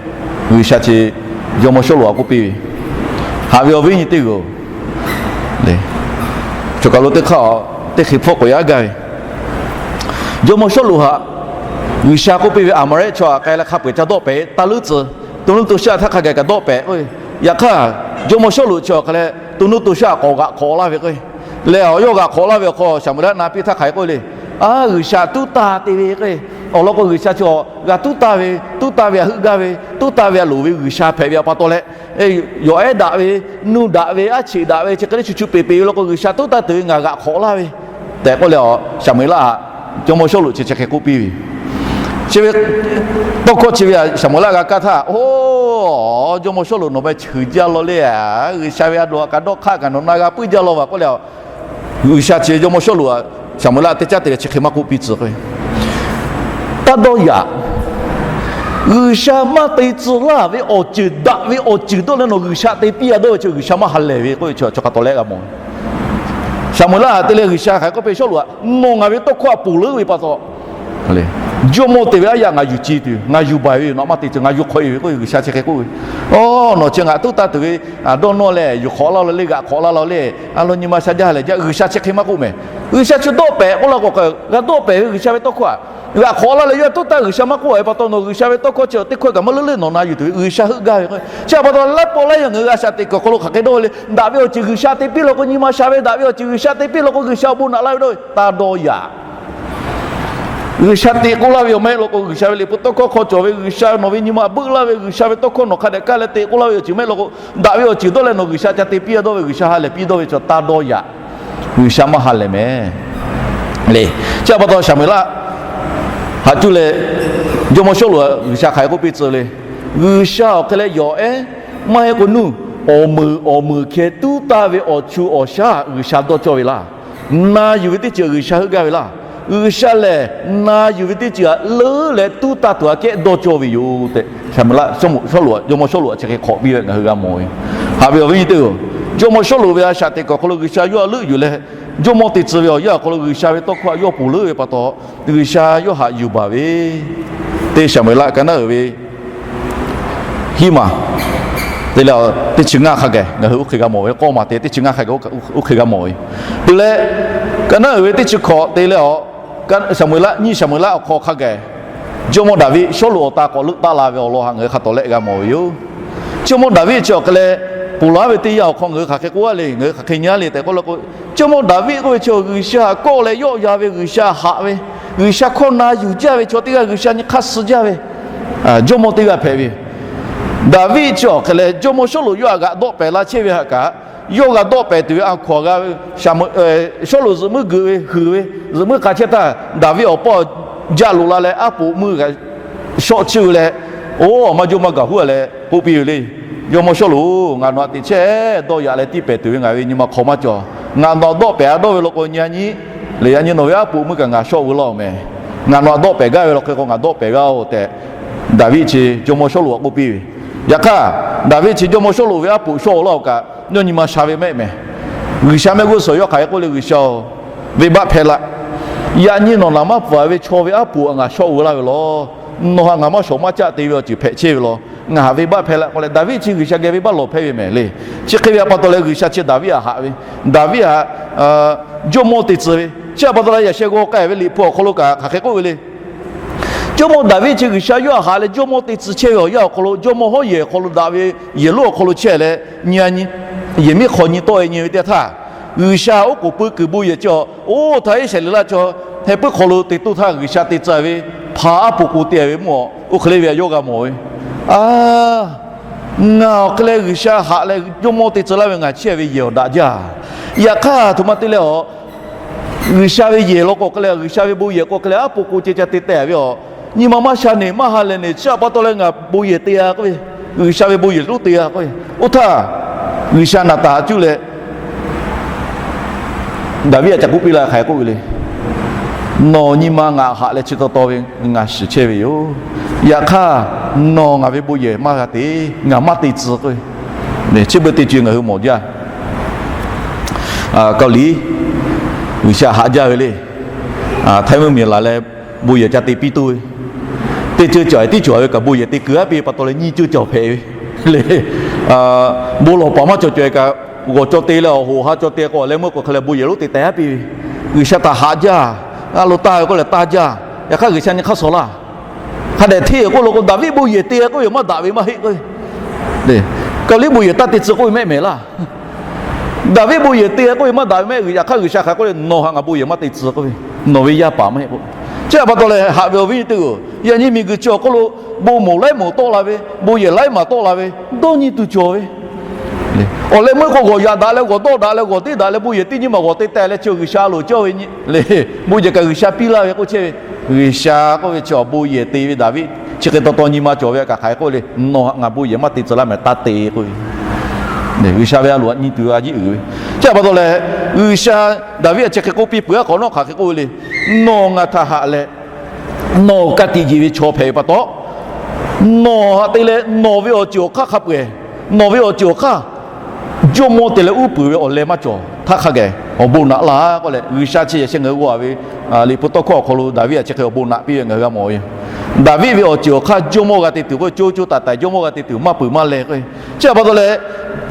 G'uiˬsha chi Jawˇmawˇ Sawˉluꞈ htaꞈ k'oˆ piˇ ve. Haꞈ ve awˬ viˉ nyi teˇ g'aˇ-oˬ, chaw kaˬ lo teˇ hk'aˇ teˇ hk'e hpfuhˆ k'awꞈ yaꞈ gaˇ ve, Jawˇmawˇ Sawˉluꞈ htaꞈ G'uiˬsha k'oˆ piˇ ve, Aˍmaˍlehˆ chaw htaꞈ k'ai leh hk'a peu-eˬ ca dawˆ pehˍ, taˇ leuˉ tcuh, to nuˇ to shaˆ htaˇ hk'a gaˬ kaꞈ dawˆ pehˍ k'oˆ ve. Yaꞈ hk'aˇ, Jawˇmawˇ Sawˉluꞈ chi awˬ hk'a leh to nuˇ to shaˆ k'awꞈ g'aꞈ hk'awꞈ laˇ ve k'o, lehˬ, yawˇ g'aꞈ hk'awꞈ laˇ ve awˬ hk'aw Saˍmo-eˍlaˆ na piˇ htaˇ hk'aˬ hk'e k'oˆ le. Aˉ, G'uiˬsha tuˉ tanˇ te ve k'o, awˬ lawn k'o G'uiˬsha chi g'a tuˉ tanˇ ve, tuˉ tanˇ ve htaꞈ heuˆ gaˇ ve, tuˉ tanˇ ve htaꞈ loˍ ve G'uiˬsha hpehꞈ ve pa taw leh, yawˬ ehˉ daꞈ ve, nuˇ daꞈ ve, aˉ cheꞈ daꞈ ve, chi hk'e le chu chu peˍ peˍ ve law k'o, G'uiˬsha tuˉ tanˇ tuˬ ve ngaˬ g'aꞈ hk'awꞈ laˇ ve tehꞈ k'oˆ leh, Saˍmo-eˍlaˆ htaꞈ Jawˇmawˇ Sawˉluꞈ chi chi hk'e k'oˆ piˇ ve. Chi ve tawˇ hkawˇ chi ve Saˍmo-eˍlaˆ g'a kaˇ htaˇ, oˇ, Jawˇmawˇ Sawˉluꞈ nawˬ meh cheuˬ jaˇ law le, G'uiˬsha ve a loˍ htaꞈ kaꞈ dawˇ hk'aˇ kaꞈ nawˬ na g'a puiˉ jaˇ law va k'oˆ leh, G'uiˬsha chi Jawˇmawˇ Sawˉluꞈ htaꞈ Saˍmo-eˍlaˆ teˇ caˉ te leh chi hk'e maˇ k'oˆ piˇ tcuh k'o, taˇ dawˇ yaꞈ. G'uiˬsha maˇ te tcuh laˇ ve awˬ ceuˬ daꞈ ve awˬ ceuˬ dawˇ leh nawˬ G'uiˬsha te piˇ a dawˇ ve chi G'uiˬsha maˇ ha lehˬ ve k'oˆ ve chi hk'aˬ hk'e taw leh g'a mawˬ. Saˍmo-eˍlaˆ te leh G'uiˬsha hk'aˬ hk'e k'oˆ piˇ, Sawˉluꞈ-aꞈ, nawˬ ngaˬ ve tawˇ hkawˇ htaꞈ ponˬ leuˉ ve pa taw, jawˇmawˇ te ve aˉ yaꞈ ngaˬ yuˬ ce tuˬ, ngaˬ yuˬ baˬ ve yoˬ, nawˬ maˇ te tcuh, ngaˬ yuˬ hk'awꞈ e ve k'oˆ ve G'uiˬsha chi hk'e k'oˆ ve. Oˬ, nawˬ chi ngaˬ tuˉ taˇ tuˬ ve, dawˇ nawˇ leh yuˬ hk'awꞈ laˇ la le, g'aꞈ hk'awꞈ laˇ la le, a lo nyi ma sha jaˇ leh jaˇ, G'uiˬsha chi hk'e maˇ k'oˆ mehˍ. G'uiˬsha chi dawˆ pehˍ k'oˆ laˇ k'o, g'a dawˆ pehˍ ve G'uiˬsha ve tawˇ hkawˇ htaꞈ g'aꞈ hk'awꞈ laˇ leh yawˇ tuˉ taˇ G'uiˬsha maˇ k'oˆ ve pa taw, nawˬ G'uiˬsha ve tawˇ hkawˇ chi teˇ hkawˇ kaꞈ maˇ leuˉ leuˉ nawˬ na yuˬ tuˬ ve G'uiˬsha heuˆ gaˇ ve k'o, chi pa taw laiˉ pawˆ laiˉ yanˇ ngaˬ hui a shaꞈ teꞈ kuiˬ awˬ hk'aw lo hk'aˬ hk'e dawˇ ve le. Daꞈ ve awˬ ceuˬ G'uiˬsha te piˇ law k'o nyi ma sha ve, daꞈ ve awˬ ceuˬ G'uiˬsha te piˇ law k'o G'uiˬsha awˬ bon naꞈ la ve dawˇ ve taˇ dawˇ yaꞈ. G'uiˬsha te k'oˆ laˇ ve awˬ mehˆ law k'o, G'uiˬsha ve liꞈ hpu tawˇ hkawˇ hk'aw cawˬ ve, G'uiˬsha nawˬ ve nyi ma beuˆ laˇ ve, G'uiˬsha ve tawˇ hkawˇ nawˬ hk'a dehꞈ kaˇ leh te k'oˆ laˇ ve awˬ ceuˬ mehˆ law k'o, daꞈ ve awˬ ceuˬ dawˇ leh nawˬ G'uiˬsha ca te piˇ a dawˇ ve, G'uiˬsha ha lehˬ piˇ dawˇ ve chi taˇ dawˇ yaꞈ. G'uiˬsha maˇ ha lehˬ mehˍ le. Chi pa taw Saˍmo-eˍlaˆ haꞈ cuˇ leh jawˇmawˇ Sawˉluꞈ G'uiˬsha hk'aˬ hk'e k'oˆ piˇ tcuh le. G'uiˬsha awˬ hk'e leh yawˬ ehˉ maˇ heˆ k'o nuˇ, awˬ meunˍ awˬ meunˍ hkeh tuˉ taˇ ve awˬ chu awˬ shaˉ G'uiˬsha dawˇ cawˇ ve laˇ. Na yuˬ ve teˇ ceuˬ G'uiˬsha heuˆ gaˇ ve laˇ. G'uiˬsha lehˬ na yuˬ ve teˇ ceuˬ htaꞈ leuˉ leh tuˉ taˇ tuˬ aꞈ kehˉ dawˇ cawˇ ve yoˬ tehꞈ, Saˍmo-eˍlaˆ, Sawˉluꞈ, jawˇmawˇ Sawˉluꞈ chi hk'e hk'awꞈ piˇ ve ngaˬ hui g'a mawˬ ve. Haꞈ ve awˬ viˉ nyi teˇ-oˬ, jawˇmawˇ Sawˉluꞈ ve a shaꞈ teꞈ kuiˬ awˬ hk'aw lo G'uiˬsha yawˇ htaꞈ leuˆ yuˬ leh, jawˇmawˇ te tcuh ve awˬ yanˇ awˬ hk'aw lo G'uiˬsha ve tawˇ hkawˇ htaꞈ yawˇ ponˬ leuˉ ve pa taw, G'uiˬsha yawˇ htaꞈ yuˬ baˬ ve, teˇ Saˍmo-eˍlaˆ ka naˉ uiˍ ve hiˉ maˬ te leh teˇ chi ngaˇ hk'a gaˬ ngaˬ hui oˇ hk'e g'a mawˬ ve, k'awˇ maˬ te teˇ chi ngaˇ hk'a gaˬ oˇ hk'e g'a mawˬ ve. Te leh ka naˉ uiˍ ve teˇ chi hkawꞈ te leh a, Saˍmo-eˍlaˆ, nyiˇ Saˍmo-eˍlaˆ awˬ hk'aw hk'a gaˬ jawˇmawˇ Daˍviˆ Sawˉluꞈ awˬ ta k'awꞈ leuˆ taˆ la ve awˬ lawn htaꞈ ngaˬ hui hk'a tawˍ lehˆ g'a mawˬ ve yoˬ. Jawˇmawˇ Daˍviˆ chi awˬ hk'e leh ponˬ laˬ ve teˇ yanˇ awˬ hk'aw ngaˬ hui hk'aˬ hk'e k'oˆ a le, ngaˬ hui hk'aˬ hk'e nyi a le tehꞈ k'oˆ la k'o, jawˇmawˇ Daˍviˆ k'oˆ ve chi G'uiˬsha htaꞈ kawˆ leh yawˆ yan ve, G'uiˬsha haꞈ ve, G'uiˬsha hkawˇ na yuˬ jaˇ ve, chaw teˇ g'aˇ G'uiˬsha nyi hk'aˇ suh jaˇ ve jawˇmawˇ teˇ g'aˇ hpehꞈ ve. Daˍviˆ chi awˬ hk'e leh jawˇmawˇ Sawˉluꞈ yawˇ htaꞈ g'aꞈ dawˆ pehˍ la chehˇ ve htaꞈ kaꞈ, yawˇ g'a dawˆ pehˍ tuˬ ve a hkaw a g'a ve, Sawˉluꞈ zuhꞈ muiˉ geuꞈ ve, huiˍ ve, zuhꞈ muiˉ k'a chehˇ htaˇ Daˍviˆ awˬ pawˆ jaˆ loꞈ la leh aˉ poꞈ muiˇ g'a shawˆ chiˇ ve leh, oˇ, maˇ jawˇ maˇ gaˬ huˉ a leh k'oˆ piˇ ve le. Jawˇmawˇ Sawˉluꞈ-oˬ, ngaˬ nawˬ htaꞈ teꞈ chehˇ dawˇ yaꞈ leh tiˇ pehˍ tuˬ ve ngaˬ ve nyi ma hk'aw maˇ cawˬ. Ngaˬ nawˬ htaꞈ dawˆ pehˍ a dawˇ ve law k'o nyi a nyi, le yaꞈ nyi nawˬ ve aˉ poꞈ muiˇ kaꞈ ngaˬ shawˆ veu laˇ-oˬ mehˍ. Ngaˬ nawˬ htaꞈ dawˆ pehˍ gaˇ ve law hk'e k'o ngaˬ dawˆ pehˍ g'aˇ-oˬ tehꞈ, Daˍviˆ chi jawˇmawˇ Sawˉluꞈ htaꞈ k'oˆ piˇ ve. Yaꞈ hk'aˇ, Daˍviˆ chi jawˇmawˇ Sawˉluꞈ ve aˉ poꞈ shawˆ laˇ-oˬ kaꞈ, yawˇ nyi ma sha ve mehˆ mehˍ. G'uiˬsha mehˆ g'uˇ suhˍ yawˇ hk'aˬ hk'e k'oˆ le, G'uiˬsha-oˬ, venˇbaˆ hpehˇ laˆ. Yaꞈ nyi nawˬ naˍ maˇ pfuhˍ ve chaw ve aˉ poꞈ htaꞈ ngaˬ shawˆ veu laˇ ve law. Nawˬ htaꞈ ngaˬ maˇ shawˍ maˇ caˆ te ve awˬ ceuˬ hpehꞈ chehˇ ve law. Ngaˬ htaꞈ venˇbaˆ hpehˇ laˆ k'oˆ leh Daˍviˆ chi G'uiˬsha geh venˇbaˆ lawˬ hpehˇ ve mehˍ le. Chi hk'e ve pa taw leh G'uiˬsha chi Daˍviˆ htaꞈ haꞈ ve, Daˍviˆ htaꞈ jawˇmawˇ te tcuh ve. Chi pa taw leh yaꞈ sheh g'aw k'ai ve liꞈ hpu awˬ hk'aw lo kaꞈ hk'aˬ hk'e k'oˆ ve le. Jawˇmawˇ Daˍviˆ chi G'uiˬsha yawˇ htaꞈ haꞈ leh jawˇmawˇ te tcuh chehˇ ve awˬ yanˇ awˬ hk'aw lo, jawˇmawˇ hawˉ yehˬ awˬ hk'aw lo daꞈ ve yehˬ lonˉ awˬ hk'aw lo chehˇ leh nyi a nyi, yehˬ miˉ hk'aw nyi tawˆ e nyi ve teˇ htaˇ, G'uiˬsha oˉ k'oˍ pui kuiˬ bon yehˬ chi a, oˇ htaˇ Iˉsaˍreˍlaˆ chaw heh puiˉ hk'aw lo te toˇ htaˇ G'uiˬsha te tcuh ve hpa aˉ poꞈ k'o te ve mvuhˇ awˬ, oˇ hk'e le ve a yawˇ g'a mawˬ ve. A, ngaˬ awˬ hk'e leh G'uiˬsha haꞈ leh jawˇmawˇ te tcuh laˇ ve ngaˬ chehˇ ve yehˬ awˬ daꞈ jaˇ. Yaꞈ hk'aˇ, a htoꞈ ma te leh a, G'uiˬsha ve yehˬ law k'o hk'e leh, G'uiˬsha ve bon yehˬ k'o hk'e leh, aˉ poꞈ k'o ceh ca te tehꞈ ve a, nyi ma maˇ sha neˬ maˇ ha lehˬ neˬ, chi pa taw leh ngaˬ bon yehˬ te a k'oˆ ve, G'uiˬsha ve bon yehˬ lonˉ te a k'oˆ ve. Oˇ htaˇ, G'uiˬsha Naˍtanˍ haꞈ cuˇ leh Daˍviˆ htaꞈ ca k'oˆ piˇ la hk'aˬ hk'e k'oˆ ve le. Nawˬ nyi ma ngaˬ haꞈ leh chi taw taw ve ngaˬ shiˍ chehˇ ve yoˬ. Yaꞈ hk'aˇ, nawˬ ngaˬ ve bon yehˬ maˇ g'a te, ngaˬ maˇ te tcuh k'oˆ ve. Chi beuꞈ te co ngaˬ hui mawˬ jaˇ. Kaoˍliˍ G'uiˬsha haꞈ jaˇ ve le. Htaiˇ mvuhˇmiˬ laˬ leh bon yehˬ ca te piˇ tuˬ ve, teˇ ceuˬ cawˬ tiˉ cawˬ ve kaꞈ bon yehˬ te keu aˉ piˇ pa taw leh nyiˇ ceuˬ cawˬ hpehꞈ ve le. Bon lawˬ paˍ maˇ cawˬ cawˬ e kaꞈ, g'awˬ caw te leh awˬ hoꞈ ha caw te k'o awˬ leh meuˇ k'o hk'e leh bon yehˬ lonˉ te teh aˉ piˇ ve. G'uiˬsha htaꞈ haꞈ jaˇ. A lo taˇ ve k'oˆ leh taˇ jaˇ. Yaꞈ hk'aˇ G'uiˬsha nyi hk'aˇ suh laˇ. Hk'a dehꞈ hteˇ k'oˆ lo k'o, Daˍviˆ bon yehˬ te k'oˆ ve maˇ daꞈ ve maˇ heˆ k'oˆ ve. Kaoˍliˍ bon yehˬ taˇ te tcuh k'oˆ ve mehˆ mehˍ laˇ. Daˍviˆ bon yehˬ te k'oˆ ve maˇ daꞈ ve mehˆ. Yaꞈ hk'aˇ G'uiˬsha hk'aˬ k'oˆ le, nawˬ htaꞈ ngaˬ bon yehˬ maˇ te tcuh k'oˆ ve, nawˬ ve yaˇ paˍ maˇ heˆ k'o. Chi pa taw leh haꞈ ve awˬ viˉ nyi teˇ g'aˇ, yaꞈ nyi miˬguiˬ chi awˬ hk'oˆ lo bon moˍ laiˉ moˍ tawˆ la ve, bon yehˬ laiˉ maˬ tawˆ la ve, dawˇ nyi tuˬ cawˬ ve. Awˬ leh meuˇ k'o g'awˬ yaꞈ daꞈ leh g'awˬ dawˆ daꞈ leh g'awˬ deˇ daꞈ leh bon yehˬ teˇ nyiˇ maˬ g'awˬ te teh leh chi G'uiˬsha a loˍ cawˇ ve nyi le. Bon yehˬ kaꞈ G'uiˬsha piˇ laˇ ve k'oˆ chehˇ ve. G'uiˬsha k'oˆ ve chi awˬ bon yehˬ te ve Daˍviˆ chi hk'e taw taw nyi ma cawˬ ve kaꞈ hk'aˬ hk'e k'oˆ le, nawˬ htaꞈ ngaˬ bon yehˬ maˇ te tcuh laˇ mehˍ, taˇ te k'oˆ ve. G'uiˬsha ve a loˍ htaꞈ nyi tuˬ ve a ciˉ uiˍ ve. Chi pa taw leh G'uiˬsha Daˍviˆ htaꞈ chi hk'e k'oˆ piˇ peuˬ a k'awꞈ nawˉ hk'aˬ hk'e k'oˆ ve le, nawˬ ngaˬ htaꞈ haꞈ leh nawˬ ka tiꞈ yeˬ ve chaw hpehꞈ ve pa taw, Nawˬ haꞈ te leh nawˬ ve awˬ ceuˬ awˬ hk'aˇ hk'a peu-eˬ, nawˬ ve awˬ ceuˬ awˬ hk'aˇ jawˇmawˇ te leh uˉ peunˍ ve awˬ leh maˇ cawˬ htaˇ hk'a geh awˬ bon naꞈ laˇ k'oˆ leh, G'uiˬsha chi yaꞈ sheh ngaˬ hui g'aw ve Liꞈ hpu tawˇ hkawˇ awˬ hk'aw lo Daˍviˆ htaꞈ chi hk'e awˬ bon naꞈ piˇ ve ngaˬ hui g'a mawˬ ve yoˬ. Daˍviˆ ve awˬ ceuˬ awˬ hk'aˇ jawˇmawˇ g'a te tuˬ k'o, co co taiˍ taiˍ jawˇmawˇ g'a te tuˬ maˇ peuˬ maˇ leh k'o, chi htaꞈ pa taw leh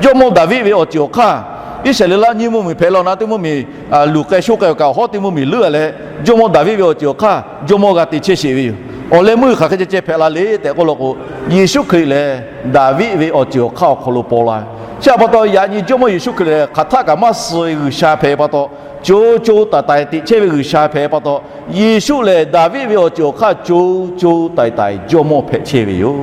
jawˇmawˇ Daˍviˆ ve awˬ ceuˬ awˬ hk'aˇ, Iˉsaˍreˍlaˆ nyiˇ mvuhˇmiˬ hpehꞈ la na teˇ mvuhˇmiˬ luˬ k'ai shoˆ k'ai awˬ kaꞈ awˬ hawˉ teˇ mvuhˇmiˬ leuˉ a leh, jawˇmawˇ Daˍviˆ ve awˬ ceuˬ awˬ hk'aˇ jawˇmawˇ g'a te chehˇ sheˍ ve yoˬ. Awˬ leh meuˇ hk'aˬ hk'e ceh ceh hpehꞈ la le tehꞈ k'oˆ law k'o, Yeˍsuˆ Hkriꞈ lehˬ Daˍviˆ ve awˬ ceuˬ awˬ hk'aˇ awˬ hk'aw lo paw la ve. Chi htaꞈ pa taw yaꞈ nyi jawˇmawˇ Yeˍsuˆ Hkriꞈ lehˬ hk'aˬ htaˆ kaꞈ maˇ suh ve G'uiˬsha hpehꞈ ve pa taw, co co taiˍ taiˍ teꞈ chehˇ ve G'uiˬsha hpehꞈ ve pa taw, Yeˍsuˆ lehˬ Daˍviˆ ve awˬ ceuˬ awˬ hk'aˇ co co taiˍ taiˍ jawˇmawˇ hpehꞈ chehˇ ve yoˬ.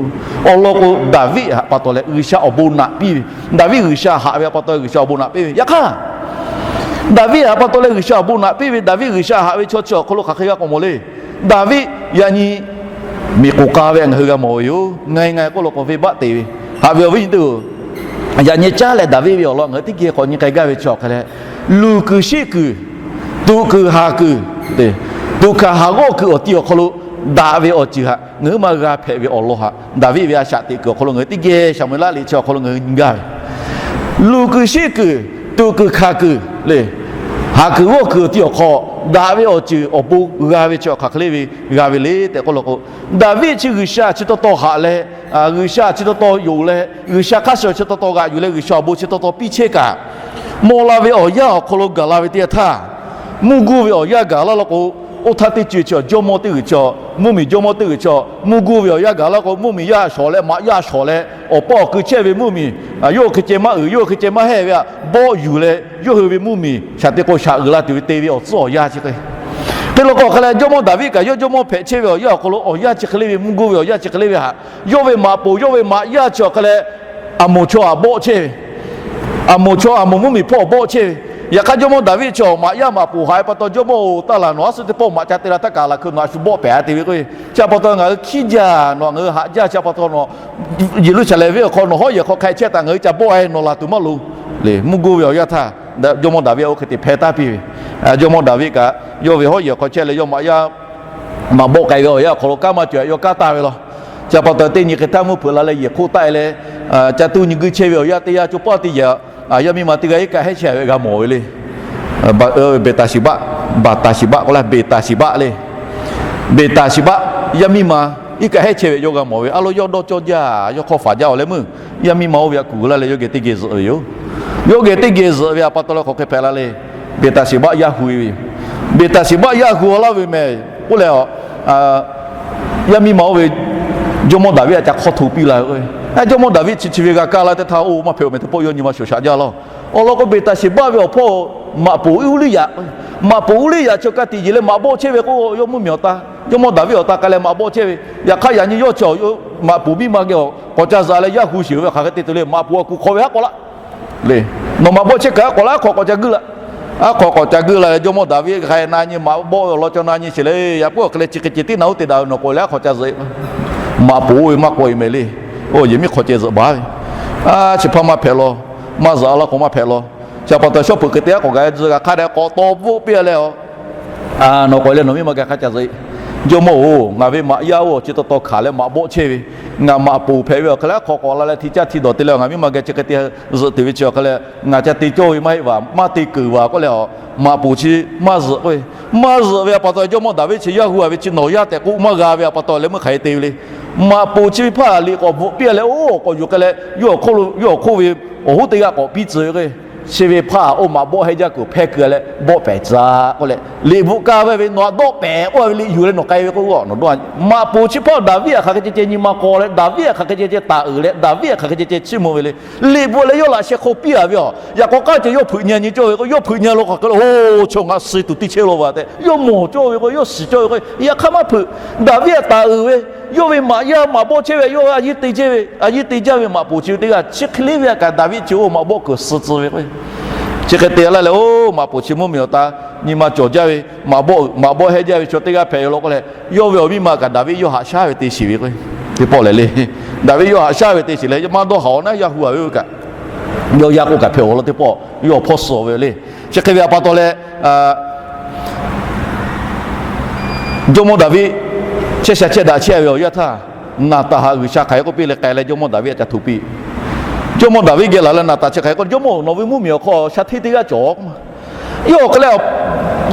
Awˬ lawn k'o, Daˍviˆ htaꞈ pa taw leh G'uiˬsha awˬ bon naꞈ piˇ ve, Daˍviˆ G'uiˬsha haꞈ ve htaꞈ pa taw G'uiˬsha awˬ bon naꞈ piˇ ve. Yaꞈ hk'aˇ, Daˍviˆ htaꞈ pa taw leh G'uiˬsha awˬ bon naꞈ piˇ ve, Daˍviˆ G'uiˬsha haꞈ ve chaw chi awˬ hk'aw lo hk'aˬ hk'e g'a k'awꞈ mawˬ le. Daˍviˆ yaꞈ nyi miˬ k'oˍ k'a ve ngaˬ hui g'a mawˬ ve yoˬ. Ngaˬ ngaˬ k'oˆ law k'o, venˇbaˆ te ve haꞈ ve awˬ viˉ nyi teˇ-oˬ, yaꞈ nyi caˉ leh Daˍviˆ ve awˬ lawn ngaˬ hui teˇ geh k'awꞈ nyi k'ai gaˇ ve chi awˬ hk'e leh, luˬ kuiˬ sheˆ kuiˬ, tuꞈ kuiˬ haˍ kuiˬ, tuꞈ kuiˬ haˍ g'awˇ kuiˬ awˬ ti awˬ hk'aw lo daꞈ ve awˬ ceuˬ htaꞈ ngaˬ hui maˇ g'a hpehꞈ ve awˬ lawn htaꞈ Daˍviˆ ve a shaꞈ teꞈ kuiˬ awˬ hk'aw lo ngaˬ hui teˇ geh Saˍmo-eˍlaˆ liꞈ chi awˬ hk'aw lo ngaˬ hui nyi gaˇ ve, luˬ kuiˬ sheˆ kuiˬ, tuꞈ kuiˬ hkanˍ kuiˬ le, haˍ kuiˬ g'awˇ kuiˬ awˬ ti awˬ hk'aw daꞈ ve awˬ ceuˬ awˬ bon g'a ve chi hk'aˬ hk'e le ve g'a ve le tehꞈ k'oˆ law k'o, Daˍviˆ chi G'uiˬsha chi taw taw haꞈ leh, G'uiˬsha chi taw taw yonˍ leh, G'uiˬsha hk'aˇ suh chi taw taw g'aꞈ yuˬ leh G'uiˬsha awˬ bon chi taw taw piˇ chehˇ kaꞈ, maw la ve awˬ yanˇ awˬ hk'aw lo gaˬ la ve teˇ yanˇ htaˇ, mvuhˇ guˇ ve awˬ yanˇ gaˬ laˇ law k'o, oˇ htaˇ teˇ ceuˬ chi jawˇmawˇ teˇ g'uiˬ chi, mvuhˇmiˬ jawˇmawˇ teˇ g'uiˬ chi, mvuhˇ guˇ ve awˬ yanˇ gaˬ laˇ k'o, mvuhˇmiˬ yaˇ shawˍ leh maꞈ yaˇ shawˍ leh awˬ pawˆ awˬ kui chehˇ ve mvuhˇmiˬ, yawˇ hui hk'e ceh maˇ uiˍ, yawˇ hui hk'e ceh maˇ hehˇ ve htaꞈ bawˆ yuˬ leh, yawˇ hui ve mvuhˇmiˬ shaˍ te k'o shaˍ uiˍ la tuˬ ve te ve awˬ tcuhˉ awˬ yanˇ chi hk'e. Hk'e law k'o hk'e leh jawˇmawˇ Daˍviˆ kaꞈ yawˇ jawˇmawˇ hpehꞈ chehˇ ve awˬ yanˇ awˬ hk'aw lo awˬ yanˇ chi hk'e le ve, mvuhˇ guˇ ve awˬ yanˇ chi hk'e le ve htaꞈ, yawˇ ve maꞈ poˍ yawˇ ve maꞈ yaˇ chi awˬ hk'e leh Aˍmoˍ chaw htaꞈ bawˆ chehˇ ve, Aˍmoˍ chaw Aˍmoˍ mvuhˇmiˬ hpawˇ bawˆ chehˇ ve. Yaꞈ hk'aˇ jawˇmawˇ Daˍviˆ chi maꞈ yaˇ maꞈ poˍ haꞈ e pa taw, Jawˇmawˇ-oˬ, taˇ laˬ, nawˬ aˉ suhˉ teˇ pawˆ maꞈ ca te la htaˇ kaꞈ laˬ hkeu nawˬ a shu bawˆ pehˍ a te ve k'o, chi pa taw ngaˬ hui hkiˉ jaˇ, nawˬ ngaˬ hui haꞈ jaˇ, chi pa taw nawˬ Yeˍruˆsaˍlehnˍ venˇ awˬ hk'aw nawˬ hawˉ yehˬ hk'aw hk'a chehˇ taꞈ ngaˬ hui ca bawˆ e, nawˬ laˬ tuˬ maˇ loˍ le. Mvuhˇ guˇ ve awˬ yanˇ htaˇ, Jawˇmawˇ Daˍviˆ oˇ hk'e te hpehˇ taˍ piˇ ve. Jawˇmawˇ Daˍviˆ kaꞈ yawˇ ve hawˉ yehˬ hk'aw chehˇ leh yawˇ maꞈ yaˇ maꞈ bawˆ k'ai ve awˬ yanˇ awˬ hk'aw lo kanˉ maˇ cawˬ, yawˇ kanˉ taˇ ve law. Chi pa taw teˇ nyi hk'e htaˇ mvuhˇ hpeuꞈ la leh yehˬ hk'oˆ taˆ e leh, ca tuˇ nyi guiˇ chehˇ ve awˬ yanˇ teˇ yanˇ, co paˆ teˇ yanˇ, yaˇ miˇ ma teˇ g'aˇ iˉ kaˆ hehˉ chehˇ ve g'a mawˬ ve le. Beˍtaˍsheˍbaˆ, Baˍtaˍsheˍbaˆ k'oˆ laˇ, Beˍtaˍsheˍbaˆ le. Beˍtaˍsheˍbaˆ yaˇ miˇ ma iˉ kaˆ hehˉ chehˇ ve yawˇ g'a mawˬ ve. A lo yawˇ dawˇ cawˇ jaˇ, yawˇ hk'awˇ faˍ jaˇ awˬ leh meuˇ, yaˇ miˇ ma oˇ ve htaꞈ kuˬ laˇ leh yawˇ geh teˇ geh zuhꞈ ve yoˬ. Yawˇ geh teˇ geh zuhꞈ ve htaꞈ pa taw leh hk'aˬ hk'e hpehꞈ la le. Beˍtaˍsheˍbaˆ yaˇ hu e ve yoˬ. Beˍtaˍsheˍbaˆ yaˇ hu a laˇ ve mehˍ k'oˆ leh, yaˇ miˇ ma oˇ ve Jawˇmawˇ Daˍviˆ htaꞈ ca hk'awˇ hto piˇ la ve k'o, Jawˇmawˇ Daˍviˆ chi chi ve g'a kaˇ laˇ teˇ htaˇ, oˇ maˇ hpehꞈ-oˬ mehˍ, teˇ pawˆ yawˇ nyi ma shoˍ shaꞈ jaˇ laˇ. Awˬ lawn k'o, Beˍtaˍsheˍbaˆ ve awˬ hpawˇ maꞈ poˍ Uˇliˇyaꞈ, maꞈ poˍ Uˇliˇyaꞈ chi ka tiꞈ yeˬ leh maꞈ bawˆ chehˇ ve k'o, yawˇ mvuhˇmiˬ awˬ ta, Jawˇmawˇ Daˍviˆ awˬ ta k'ai leh maꞈ bawˆ chehˇ ve. Yaꞈ hk'aˇ yaꞈ nyi yawˇ chi maꞈ poˍ miˇ ma geh k'awꞈ ca zuhꞈ leh yaˇ hu sheˍ ve hk'aˬ hk'e te tuˬ le. Maꞈ poˍ a kuˬ hk'aw ve haˉ k'awꞈ laˇ le. Nawˬ maꞈ bawˆ chehˇ kaꞈ haˉ k'awꞈ laˇ, aˉ hk'aw k'awꞈ ca guiˇ laˇ. Aˉ hk'aw k'awꞈ ca guiˇ la leh Jawˇmawˇ Daˍviˆ hk'a na nyi maꞈ bawˆ ve awˬ lawn ca na nyi sheˍ le. Yaꞈ puiˉ awˬ hk'e leh chi hk'e ceh tiˉ na uˉ te daꞈ ve, nawˬ k'awꞈ leh aˉ hk'aw ca zuhꞈ. Maꞈ poˍ oˇ ve maˇ k'awꞈ e mehˍ le. Oˇ yehˬ miˉ hk'aw ceh zuhꞈ baˬ ve. Chi hpaˇ maˇ hpehꞈ law, maˇ zuhꞈ a laˇ k'o maˇ hpehꞈ law. Chi pa taw shawˉ peuˬ hk'e te aˉ k'awꞈ gaˬ zuhꞈ g'a hk'a dehꞈ k'awꞈ taw bvuhˆ piˇ leh, nawˬ k'awꞈ leh nawˬ miˇ ma geh hk'a ca zuhꞈ. Jawˇmawˇ-oˬ, ngaˬ ve maꞈ yaˇ oˇ chi taw taw hkanˍ leh maꞈ bawˆ chehˇ ve, ngaˬ maꞈ poˍ hpehꞈ ve awˬ hk'e leh aˉ hk'aw k'awꞈ la leh hti caˇ hti dawˬ te leh ngaˬ miˇ ma geh chi hk'e te zuhꞈ tuˬ ve chi awˬ hk'e leh ngaˬ ca te cawˇ ve maˇ heˆ vaˬ, maˇ te keunˍ vaˬ k'oˆ leh, maꞈ poˍ chi maˇ zuhꞈ k'o, maˇ zuhꞈ ve htaꞈ pa taw Jawˇmawˇ Daˍviˆ chi yaˇ hu a ve chi nawˬ yaˇ tehꞈ k'oˆ maˇ g'a ve htaꞈ pa taw leh meuˇ hk'aˬ hk'e te ve le. Maꞈ poˍ chi ve hpaˇ liꞈ k'awꞈ bvuhꞈ piˇ leh oˇ k'awꞈ yuˬ k'ai leh, yawˇ awˬ hk'oˆ ve awˬ hoˉ teˇ g'aˇ k'awꞈ piˇ tcuh ve k'o, chi ve hpaˇ oˇ maꞈ bawˆ hehnˇ jaˇ kuiˬ hpehˇ keu leh bawˆ pehˍ tcuh k'oˆ leh, liꞈ bvuhꞈ kaˇ ve ve nawˬ htaꞈ dawˆ pehˍ k'oˆ ve liꞈ yuˬ leh nawˬ k'ai ve k'o, nawˬ dawˇ. Maꞈ poˍ chi hpaˇ Daˍviˆ htaꞈ hk'aˬ hk'e ceh ceh nyi ma k'aw leh, Daˍviˆ htaꞈ hk'aˬ hk'e ceh ceh taˍ uiˍ leh, Daˍviˆ htaꞈ hk'aˬ hk'e ceh ceh chiˇ mvuh ve le. Liꞈ bvuhꞈ leh yawˇ laꞈ sheh hk'aw piˇ a ve a. Yaꞈ k'aw k'aˉ ceh yawˇ hpeuꞈ nyi nyi cawˇ ve k'o, yawˇ hpeuꞈ nyi la hk'aˬ hk'e le, oˇ chaw ngaˬ suh tuˬ teˇ chehˇ law vaˬ tehꞈ yawˇ mawˬ cawˇ ve k'o, yawˇ shiˍ cawˇ ve k'o, yaꞈ hk'aˇ maˇ hpeuꞈ. Daˍviˆ htaꞈ taˍ uiˍ ve, yawˇ ve maꞈ yaˇ maꞈ bawˆ chehˇ ve, yawˇ a yiˉ te jaˇ ve, a yiˉ te jaˇ ve maꞈ poˍ chi ve teˇ g'aˇ chi hk'e le ve a kaꞈ Daˍviˆ chi oˇ maꞈ bawˆ kuiˬ suh tcuh ve k'o, chi hk'e te laˇ leh oˇ maꞈ poˍ chi mvuhˇmiˬ awˬ ta nyi ma cawˬ jaˇ ve, maꞈ bawˆ maꞈ bawˆ hehnˇ jaˇ ve chaw teˇ g'aˇ hpehꞈ ve law k'oˆ leh, yawˇ ve awˬ miˇ ma kaꞈ Daˍviˆ yawˇ haꞈ shaˉ ve te shiˍ ve k'o, teˇ pawˆ lehˬ le. Daˍviˆ yawˇ haꞈ shaˉ ve te shiˍ leh maˇ dawˇ haˍ awˬ naˉ yaˇ hu a ve k'o kaꞈ, yawˇ yaˇ k'oˆ kaꞈ hpehꞈ awˬ lawn teˇ pawˆ yawˇ awˬ hpawˇ suh ve le. Chi hk'e ve htaꞈ pa taw leh, Jawˇmawˇ Daˍviˆ chehˇ sha chehˇ daꞈ chehˇ ve awˬ yanˇ htaˇ, Naˍtaˍ htaꞈ G'uiˬsha hk'aˬ hk'e k'oˆ piˇ leh k'ai leh jawˇmawˇ Daˍviˆ htaꞈ ca hto piˇ. Jawˇmawˇ Daˍviˆ geh laˬ leh Naˍtaˍ chi hk'aˬ hk'e k'oˆ, Jawˇmawˇ-oˬ, nawˬ ve mvuhˇmiˬ awˬ hk'aw shaˉ hteˇ teˇ g'aˇ cawˬ k'oˆ ma. Yawˇ hk'e leh,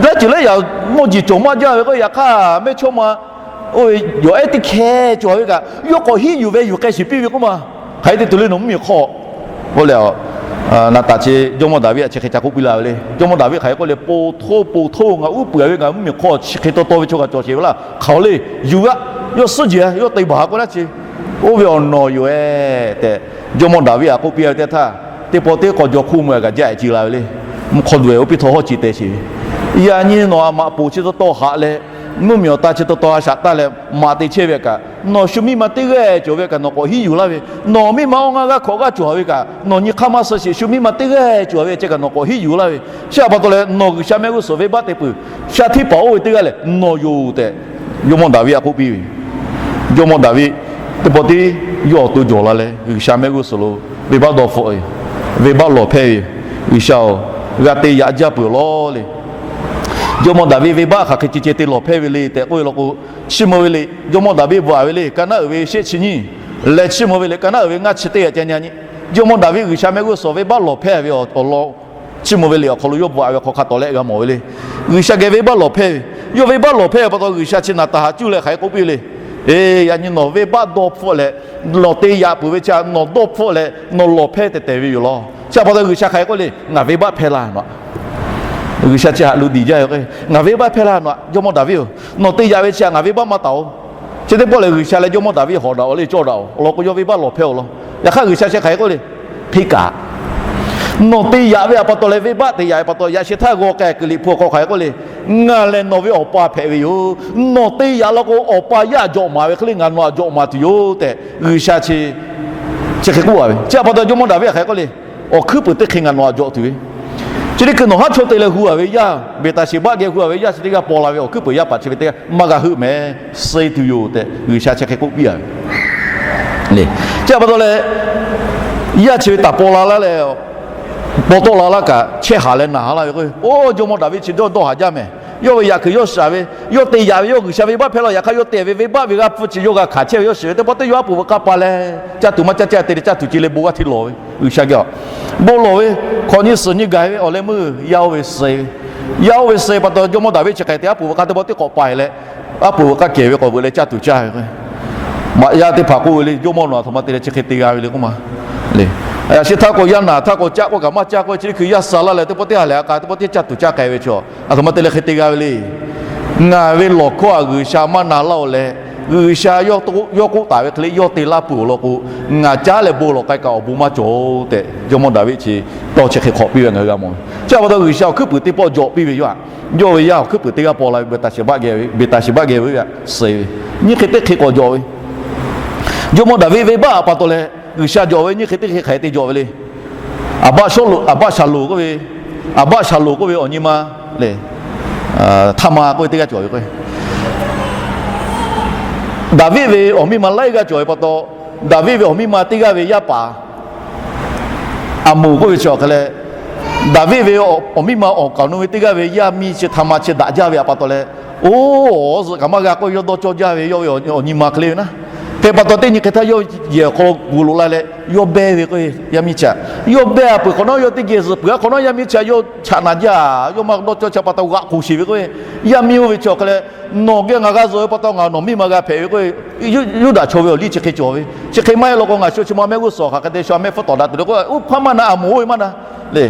laiˉ ceuˬ laiˉ yaꞈ mawˇ jeˬ cawˬ maˇ jaˇ ve k'o, yaꞈ hk'aˇ mehˇchawˇma oˇ ve yawˬ ehˉ teˇ hkeh cawˬ ve kaꞈ, yawˇ k'awꞈ hiˉ yuˬ ve yuˬ k'ai shiˍ piˇ ve k'oˆ ma. Hk'aˬ hk'e te tuˬ le nawˬ mvuhˇmiˬ hk'aw k'oˆ leh, Naˍtaˍ chi jawˇmawˇ Daˍviˆ htaꞈ chi hk'e ca k'oˆ piˇ la ve le. Jawˇmawˇ Daˍviˆ hk'aˬ hk'e k'oˆ le, Ponˬ htoˇ, ponˬ htoˇ, ngaˬ uˉ peunˍ ve ngaˬ mvuhˇmiˬ hk'aw chi hk'e taw taw ve chaw kaꞈ cawˬ sheˍ ve laˇ. Hk'aˬ le, yuˬ g'aˇ, yawˇ suhˉ jeˬ, yawˇ te baˬ k'oˆ laˇ chi, oˇ ve awˬ nawˬ yoˬ-e tehꞈ, jawˇmawˇ Daˍviˆ htaꞈ k'oˆ piˇ ve teˇ htaˇ, teˇ pawˆ teˇ k'awꞈ jaw hkuˇ mvuh kaꞈ jaˇ-e ci la ve le. Mvuhˇ hk'aw duˬ-e oˇ piˇ htawˇ hawˉ ci te sheˍ ve, Yaꞈ nyi nawˬ a maꞈ poˍ chi taw taw haꞈ leh, mvuhˇmiˬ awˬ ta chi taw taw a shaꞈ taˇ leh maꞈ te chehˇ ve kaꞈ, nawˬ shu miˇ ma teˇ g'aˇ cawˬ ve kaꞈ nawˬ k'awꞈ hiˉ yuˬ laˇ ve, nawˬ miˇ ma awˬ ngaˇ g'aˇ hkawꞈ g'aˇ cawˬ ve kaꞈ nawˬ nyi hk'aˇ maˇ suh sheˍ, shu miˇ ma teˇ g'aˇ cawˬ ve ceh kaꞈ nawˬ k'awꞈ hiˉ yuˬ laˇ ve, chi htaꞈ pa taw leh nawˬ G'uiˬsha mehˆ g'uˇ suhˍ venˇbaˆ te peuˬ. Shaˉ hteˇ paˍ oˇ ve teˇ g'aˇ lehˬ nawˬ yoˬ tehꞈ, jawˇmawˇ Daˍviˆ htaꞈ k'oˆ piˇ ve. Jawˇmawˇ Daˍviˆ teˇ pawˆ tiˉ yawˇ awˬ to jawˬ la leh G'uiˬsha mehˆ g'uˇ suhˍ lo venˇbaˆ dawˇ hpfuhˆ ve, venˇbaˆ lawˬ hpehˇ ve, G'uiˬsha-oˬ, g'a te yaꞈ jaˇ peuˬ lawˬ le. Jawˇmawˇ Daˍviˆ venˇbaˆ hk'aˬ hk'e ceh ceh te lawˬ hpehˇ ve le tehꞈ k'oˆ ve law k'o, chiˇ mvuh ve le. Jawˇmawˇ Daˍviˆ bvuhꞈ-a ve le, ka naˉ uiˍ ve shehˆ chi nyiˇ leh chiˇ mvuh ve le, ka naˉ uiˍ ve ngaˇ chi teˇ g'aˇ ca nyi nyi. Jawˇmawˇ Daˍviˆ G'uiˬsha mehˆ g'uˇ suhˍ venˇbaˆ lawˬ hpehˇ ve awˬ lawn, chiˇ mvuh ve le awˬ hk'aw lo yawˇ bvuhꞈ-a ve hk'aw hk'a tawˍ leh g'a mawˬ ve le. G'uiˬsha geh venˇbaˆ lawˬ hpehˇ ve, yawˇ venˇbaˆ lawˬ hpehˇ ve pa taw G'uiˬsha chi Naˍtaˍ htaꞈ cuˇ leh hk'aˬ hk'e k'oˆ piˇ ve le. Eˬ, yaꞈ nyi nawˬ venˇbaˆ dawˇ hpfuhˆ leh, nawˬ te yaꞈ peuˬ ve chi htaꞈ nawˬ dawˇ hpfuhˆ leh nawˬ lawˬ hpehˇ tehˬ tehˬ ve yoˬ law. Chi htaꞈ pa taw G'uiˬsha hk'aˬ hk'e k'oˆ le, Ngaˬ venˇbaˆ hpehˇ laˇ nawˬ-a. G'uiˬsha chi haꞈ lo diˬ jaˇ ve k'o, Ngaˬ venˇbaˆ hpehˇ laˇ nawˬ-a, jawˇmawˇ Daˍviˆ-oˬ, nawˬ te yaꞈ ve chi htaꞈ ngaˬ venˇbaˆ maˇ taˍ-oˬ. Chi teˇ pawˆ lehˬ G'uiˬsha leh jawˇmawˇ Daˍviˆ hawꞈ daꞈ-oˬ le, cawˇ daꞈ-oˬ, awˬ lawn k'o yawˇ venˇbaˆ lawˬ hpehˇ-oˬ law. Yaꞈ hk'aˇ G'uiˬsha chi hk'aˬ hk'e k'oˆ le, Hk'e kaꞈ nawˬ te yaꞈ ve htaꞈ pa taw leh venˇbaˆ te yaꞈ ve pa taw, yaꞈ sheh htaˇ g'aw k'ai kuiˬ Liꞈ hpu awˬ hk'aw hk'aˬ hk'e k'oˆ le, Ngaˬ lehˬ nawˬ ve awˬ pa hpehꞈ ve yoˬ. Nawˬ te yaꞈ law k'o, awˬ pa yaˇ htaꞈ jawꞈ maˍ ve hk'e le ngaˬ nawˬ htaꞈ jawꞈ maˍ tuˬ yoˬ tehꞈ G'uiˬsha chi, chi hk'e k'oˆ-a ve. Chi htaꞈ pa taw jawˇmawˇ Daˍviˆ hk'aˬ hk'e k'oˆ le, Awˬ hkuiˉ puiˍ teˇ hk'e ngaˬ nawˬ htaꞈ jawꞈ tuˬ ve, chi teˇ hkui nawˬ haˉ chaw te leh hu-a ve yaˇ, Beˍtaˍsheˍbaˆ geh hu-a ve yaˇ chi teˇ g'aˇ paw la ve awˬ hkuiˉ puiˍ yaˇ paˍ chi ve teˇ g'aˇ maˇ g'a heuˆ mehˍ, suh-e tuˬ yoˬ tehꞈ G'uiˬsha chi hk'e k'oˆ piˇ-a ve. Chi htaꞈ pa taw leh, yaˇ chi ve taˍ paw la laˇ leh, paw tawˆ la laˇ kaꞈ chehˇ haˍ leh naˬ laˇ ve k'o, oˇ jawˇmawˇ Daˍviˆ chi dawˇ dawˇ haˍ jaˇ mehˍ. Yawˇ ve yaꞈ kuiˬ yawˇ shiˍ ve, yawˇ te yaꞈ ve, yawˇ G'uiˬsha venˇbaˆ hpehˇ law, yaꞈ hk'aˇ yawˇ te ve venˇbaˆ ve g'aˇ hpfuhˇ chi yawˇ g'a hkanˍ chehˇ ve, yawˇ shiˍ ve teˇ pawˆ teˇ yawˇ aˉ poꞈ veuꞈ k'aˇ pa leh, caˇ tuˬ maˇ caˇ caˇ te leh caˇ tuˬ ce leh bon g'aˇ hteˇ lawˬ ve, G'uiˬsha geh a, bon lawˬ ve, hk'awꞈ nyi suhˍ nyi gaˬ ve awˬ leh meuˇ yaˇ oˇ ve suh-e ve, yaˇ oˇ ve suh-e pa taw jawˇmawˇ Daˍviˆ chi hk'e te aˉ poꞈ veuꞈ k'aˇ teˇ pawˆ teˇ k'awꞈ pa-e leh, aˉ poꞈ veuꞈ k'aˇ kehˬ ve k'awꞈ veuꞈ leh caˇ tuˬ caˇ ve k'o, maꞈ yaˇ teˇ hpaˍ k'oˆ ve le, Jawˇmawˇ nawˬ aˬ htoꞈ ma te leh chi hk'e te g'a ve le k'oˆ ma le. Yaꞈ sheh htaˇ k'o yaˇ naˬ htaˇ k'o caˆ k'oˆ kaꞈ maˇ caˆ k'oˆ ve, chi teˇ hkui yaˇ suh laˇ leh teˇ pawˆ teˇ ha lehˬ a k'a teˇ pawˆ teˇ caˇ tuˬ caˇ k'ai ve chaw, aˬ htoꞈ ma te leh hk'e te g'a ve le. Ngaˬ ve lawˬ hkawˇ htaꞈ G'uiˬsha maˇ na laˇ-oˬ leh, G'uiˬsha yawˇ k'oˆ taˍ ve hk'e le yawˇ te laˇ peuˬ awˬ lawn k'o, ngaˬ caˉ leh bon lawˬ k'ai kaꞈ awˬ bon maˇ cawˬ-oˬ tehꞈ jawˇmawˇ Daˍviˆ chi tawˇ chi hk'e hk'awꞈ piˇ ve ngaˬ hui g'a mawˬ ve. Chi htaꞈ pa taw G'uiˬsha awˬ hkuiˉ puiˍ teˇ pawˆ jawꞈ piˇ ve yoˬ. Yawˇ ve yaˇ awˬ hkuiˉ puiˍ teˇ g'aˇ paw la ve, Beˍtaˍsheˍbaˆ geh ve, Beˍtaˍsheˍbaˆ geh ve yaꞈ suh-e ve, nyiˇ hk'e teˇ hk'e k'awꞈ jawꞈ ve. Jawˇmawˇ Daˍviˆ venˇbaˆ pa taw leh G'uiˬsha jawꞈ ve nyiˇ hk'e teˇ hk'e hk'aˬ hk'e te jawꞈ ve le. Aˍbaˆshaˍlonˍ k'oˆ ve, Aˍbaˆshaˍlonˍ k'oˆ ve awˬ nyi ma le, Htaˇmaˍ k'oˆ ve teˇ g'aˇ cawˬ ve k'o, Daˍviˆ ve awˬ miˇ ma laiˉ g'aˇ cawˬ ve pa taw, Daˍviˆ ve awˬ miˇ ma teˇ g'aˇ ve yaˇ paˍ Aˍmoˍ k'oˆ ve chi awˬ hk'e leh, Daˍviˆ ve awˬ miˇ ma awˬ kaˍ nu ve teˇ g'aˇ ve yaˇ miˇ chi Htaˇmaˍ chi daꞈ jaˇ ve htaꞈ pa taw leh, oˇ, awˬ zuhꞈ kaꞈ maˇ g'a k'oˆ ve yawˇ dawˇ cawˇ jaˇ ve yawˇ ve awˬ nyi ma hk'e le ve naˉ. Hk'e pa taw teˇ nyi hk'e htaˇ yawˇ yehˬ awˬ hk'aw lo gu loꞈ la leh yawˇ behˇ ve k'o, yaˇ miˇ chi htaꞈ yawˇ behˇ-a peuˬ hk'awꞈ nawˉ, yawˇ teˇ geh zuhꞈ peuˬ-a hk'awꞈ nawˉ, yaˇ miˇ chi htaꞈ yawˇ chaꞈ naˍ jaˇ, yawˇ maˇ dawˇ cawˇ chi pa taw g'aꞈ k'oˬ sheˍ ve k'o, yaˇ miˇ oˇ ve chi awˬ hk'e leh, nawˬ geh ngaˬ g'a zuhꞈ ve pa taw ngaˬ nawˬ miˇ ma g'a hpehꞈ ve k'o, Yuˇdaꞈ chaw ve awˬ liˇ chi hk'e cawˬ ve, chi hk'e maˇ heˆ law k'o ngaˬ shu chi ma mehˆ g'uˇ suhˍ hk'aˬ hk'e te sha mehˆ hpfuhˇ tawˍ daꞈ tuˬ le k'o, oˇ hpaˇ maˇ na, Aˍmoˍ oˇ ve maˇ na le.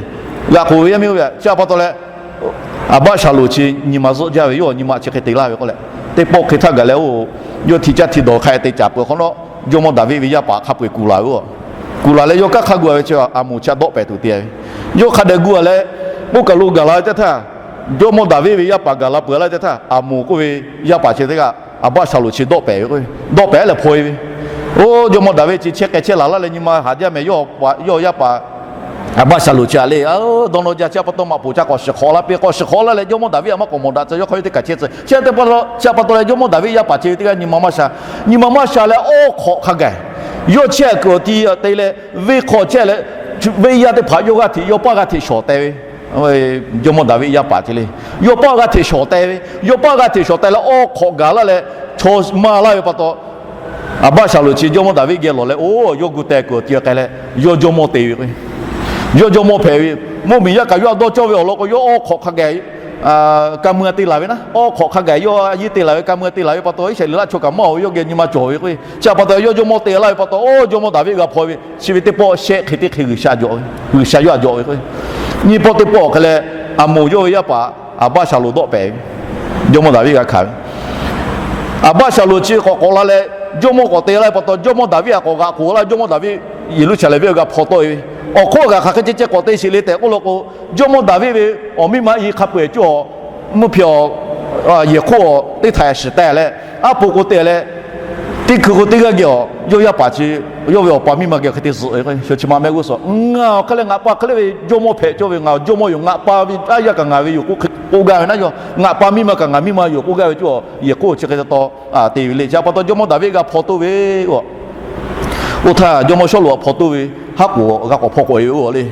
G'aꞈ k'oˬ ve yaˇ miˇ oˇ ve htaꞈ. Chi htaꞈ pa taw leh, Aˍbaˆshaˍlonˍ chi nyi ma zuhˆ jaˇ ve, yawˇ awˬ nyi ma chi hk'e te laˇ ve k'oˆ leh, teˇ pawˆ hk'e htaˇ gaˬ leh oˇ, yawˇ hti caˇ hti dawˬ hk'a te caˍ peuˬ hk'awꞈ nawˉ, jawˇmawˇ Daˍviˆ ve yaˇ paˍ hk'a peu-eˬ kuˬ laˬ ve oˇ. Kuˬ laˬ leh yawˇ kanˉ hk'a gu-a ve chi Aˍmoˍ chi htaꞈ dawˆ pehˍ tuˬ te ve. Yawˇ hk'a dehꞈ gu-a leh, oˇ kaˬ lo gaˬ la ve teˇ htaˇ, jawˇmawˇ Daˍviˆ ve yaˇ paˍ gaˬ la peuˬ-a laˇ ve teˇ htaˇ, Aˍmoˍ k'oˆ ve yaˇ paˍ chi teˇ g'aˇ Aˍbaˆshaˍlonˍ chi dawˆ pehˍ ve k'o, dawˆ pehˍ leh hpaw-e ve. Oˇ, jawˇmawˇ Daˍviˆ chi chehˇ k'ai chehˇ laˬ laˇ leh nyi ma haˍ jaˇ mehˍ, yawˇ yaˇ paˍ Aˍbaˆshaˍlonˍ chi htaꞈ le, dawˇ nawˇ jaˇ, chi htaꞈ pa taw maꞈ poˍ ca k'awꞈ shiˍ hk'awꞈ laˇ piˇ, k'awꞈ shiˍ hk'awꞈ laˇ leh jawˇmawˇ Daˍviˆ htaꞈ maˇ k'awꞈ mawˬ daꞈ tcuh, yawˇ hk'aw yawˇ teˇ kaˬ chehˇ tcuh. Chi htaꞈ pa taw, chi htaꞈ pa taw leh jawˇmawˇ Daˍviˆ yaˇ paˍ chi ve teˇ g'aˇ nyi ma maˇ sha, nyi ma maˇ sha leh awˉ hk'awꞈ hk'a gaˬ, yawˇ chehˇ kuiˬ awˬ ti te leh, venˇ hk'aw chehˇ leh, venˇ yaˇ teˇ hpaˍ yawˇ g'aˇ hteꞈ, yawˇ paˇ g'aˇ hteꞈ shawˍ teh ve. Jawˇmawˇ Daˍviˆ yaˇ paˍ chi le, yawˇ paˇ g'aˇ hteꞈ shawˍ teh ve, yawˇ paˇ g'aˇ hteꞈ shawˍ teh leh awˉ hk'awꞈ gaˬ laˇ leh, chaw maˇ laˇ ve pa taw, Aˍbaˆ Shaˍlonˍ chi jawˇmawˇ Daˍviˆ geh lawˬ leh, oˇ yawˇ gu teh kuiˬ awˬ ti k'ai leh, yawˇ jawˇmawˇ te ve k'o, yawˇ jawˇmawˇ hpehꞈ ve, mvuhˇmiˬ yaˇ kaꞈ yawˇ a dawˇ cawˇ ve awˬ lawn k'o, yawˇ awˇ hk'awꞈ hk'a gaˬ ka mui te laˬ ve naˉ, awˇ hk'awꞈ hk'a gaˬ yawˇ a yeˇ te laˬ ve, ka mui te laˬ ve pa taw, Iˉsaˍreˍlaˆ chaw kaꞈ maˇ oˬ ve, yawˇ geh nyi ma cawˬ ve k'o, chi htaꞈ pa taw yawˇ jawˇmawˇ te laˇ ve pa taw, oˇ jawˇmawˇ Daˍviˆ g'a hpaw ve, chi ve teˇ pawˆ shehˆ hk'e teˇ hk'e G'uiˬsha jawꞈ ve, G'uiˬsha yawˇ htaꞈ jawꞈ ve k'o, nyiˇ pawˆ teˇ pawˆ hk'e leh, Aˍmoˍ yawˇ ve yaˇ paˍ Aˍbaˆ Shaˍlonˍ dawˆ pehˍ ve, jawˇmawˇ Daˍviˆ g'a hkanˍ ve. Aˍbaˆ Shaˍlonˍ chi k'awꞈ k'awꞈ la leh, jawˇmawˇ k'awꞈ te laˇ ve pa taw, jawˇmawˇ Daˍviˆ htaꞈ k'awꞈ g'aꞈ k'oˍ laˇ, jawˇmawˇ Daˍviˆ Yeˍruˆsaˍlehnˍ venˇ g'a hpaw tawˆ e ve, awˬ hk'oˆ g'a hk'aˬ hk'e ceh ceh k'awꞈ te sheˍ le tehꞈ k'oˆ law k'o, jawˇmawˇ Daˍviˆ ve awˬ miˇ ma i hk'a peu-eˬ cawˇ, mvuhˇ hpehꞈ awˬ, yehˬ hk'oˆ awˬ teˇ htaꞈ shiˍ teh leh, aˉ po k'o te leh, teˇ hkui k'o teˇ g'aˇ geh awˬ yawˇ yaˇ paˍ chi, yawˇ ve awˬ pa miˇ ma geh hk'e te zuhꞈ ve k'o, chi ma mehˆ g'uˇ suhˍ ngaˬ awˬ hk'e leh ngaˬ pa hk'e leh ve jawˇmawˇ hpehꞈ cawˇ ve, ngaˬ awˬ jawˇmawˇ yoˬ, ngaˬ pa ve aˉ yaˇ kaꞈ ngaˬ ve yoˬ k'oˆ gaˇ ve naˉ, ngaˬ pa miˇ ma kaꞈ ngaˬ miˇ ma yoˬ k'oˆ gaˇ ve cawˇ, yehˬ hk'oˆ chi hk'e te taw te ve le. Chi pa taw jawˇmawˇ Daˍviˆ g'a hpaw toˇ ve, oˇ htaˇ jawˇmawˇ Sawˉluꞈ htaꞈ hpaw toˇ ve, haˉ k'oˍ g'a k'awꞈ hpaw k'awꞈ e ve oˇ le.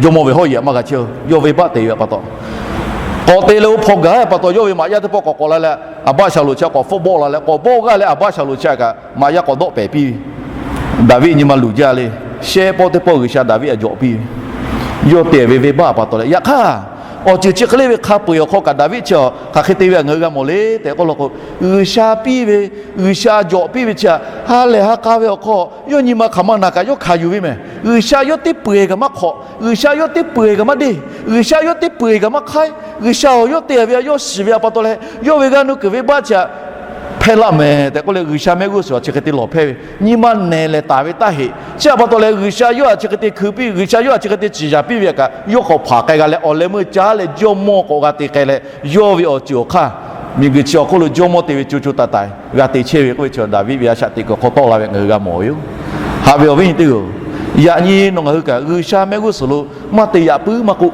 Jawˇmawˇ ve hawˉ yehˬ maˇ g'a chehˇ, yawˇ venˇbaˆ te ve pa taw, k'awꞈ te leh oˇ hpaw gaˬ pa taw, yawˇ ve maꞈ yaˇ teˇ pawˆ k'awꞈ k'awꞈ la leh, Aˍbaˆ Shaˍlonˍ chi k'awꞈ hpfuhˆ bawˆ la leh, k'awꞈ bawˆ g'aˇ leh Aˍbaˆ Shaˍlonˍ chi kaꞈ maꞈ yaˇ k'awꞈ dawˆ pehˍ piˇ ve, Daˍviˆ nyi ma luˬ jaˇ le. Shehˆ pawˆ teˇ pawˆ G'uiˬsha Daˍviˆ htaꞈ jawꞈ piˇ ve, yawˇ te ve venˇbaˆ pa taw leh, yaꞈ hk'aˇ awˬ ceuˬ chi hk'e le ve hk'a peu-eˬ awˬ hk'aw kaꞈ Daˍviˆ chi hk'aˬ hk'e te ve htaꞈ ngaˬ hui g'a mawˬ le tehꞈ k'oˆ law k'o, G'uiˬsha piˇ ve, G'uiˬsha jawꞈ piˇ ve chi htaꞈ ha lehˬ ha k'a ve awˬ hk'aw yawˇ nyi ma hk'aˬ ma naˬ kaꞈ yawˇ hkanˍ yuˬ ve mehˬ. G'uiˬsha yawˇ teˇ peu-eˬ kaꞈ maˇ hk'awꞈ, G'uiˬsha yawˇ teˇ peu-eˬ kaꞈ maˇ deˇ, G'uiˬsha yawˇ teˇ peu-eˬ kaꞈ maˇ hk'aiˉ, G'uiˬsha awˬ yawˇ te ve htaꞈ yawˇ shiˍ ve htaꞈ pa taw leh, yawˇ ve g'aˇ nuˇ kuiˬ venˇbaˆ chi htaꞈ hpehˇ laˇ mehˍ tehꞈ k'oˆ leh, G'uiˬsha mehˆ g'uˇ suhˍ chi hk'e te lawˬ hpehˇ ve, nyi ma nehˬ lehˬ taˍ ve taˇ heꞈ. Chi htaꞈ pa taw leh G'uiˬsha yawˇ htaꞈ chi hk'e te hkui piˇ, G'uiˬsha yawˇ htaꞈ chi hk'e te ciˍ yaˍ piˇ ve htaꞈ kaꞈ yawˇ k'awꞈ hpaˍ k'ai g'a leh, awˬ leh meuˇ caˉ leh jawˇmawˇ k'awꞈ g'a te k'ai leh, yawˇ ve awˬ ceuˬ awˬ hk'aˇ miˬguiˬ chi awˬ hk'oˆ lo jawˇmawˇ te ve co co taiˍ taiˍ g'a te chehˇ ve k'oˆ ve chi Daˍviˆ ve a shaꞈ teꞈ kuiˬ hk'aw tawˆ la ve ngaˬ hui g'a mawˬ ve yoˬ. Haꞈ ve awˬ viˉ nyi teˇ hpaˍ-oˬ, yaꞈ nyi nawˬ ngaˬ hui kaꞈ G'uiˬsha mehˆ g'uˇ suhˍ lo maˇ te yaꞈ puiˉ maˇ k'oˆ,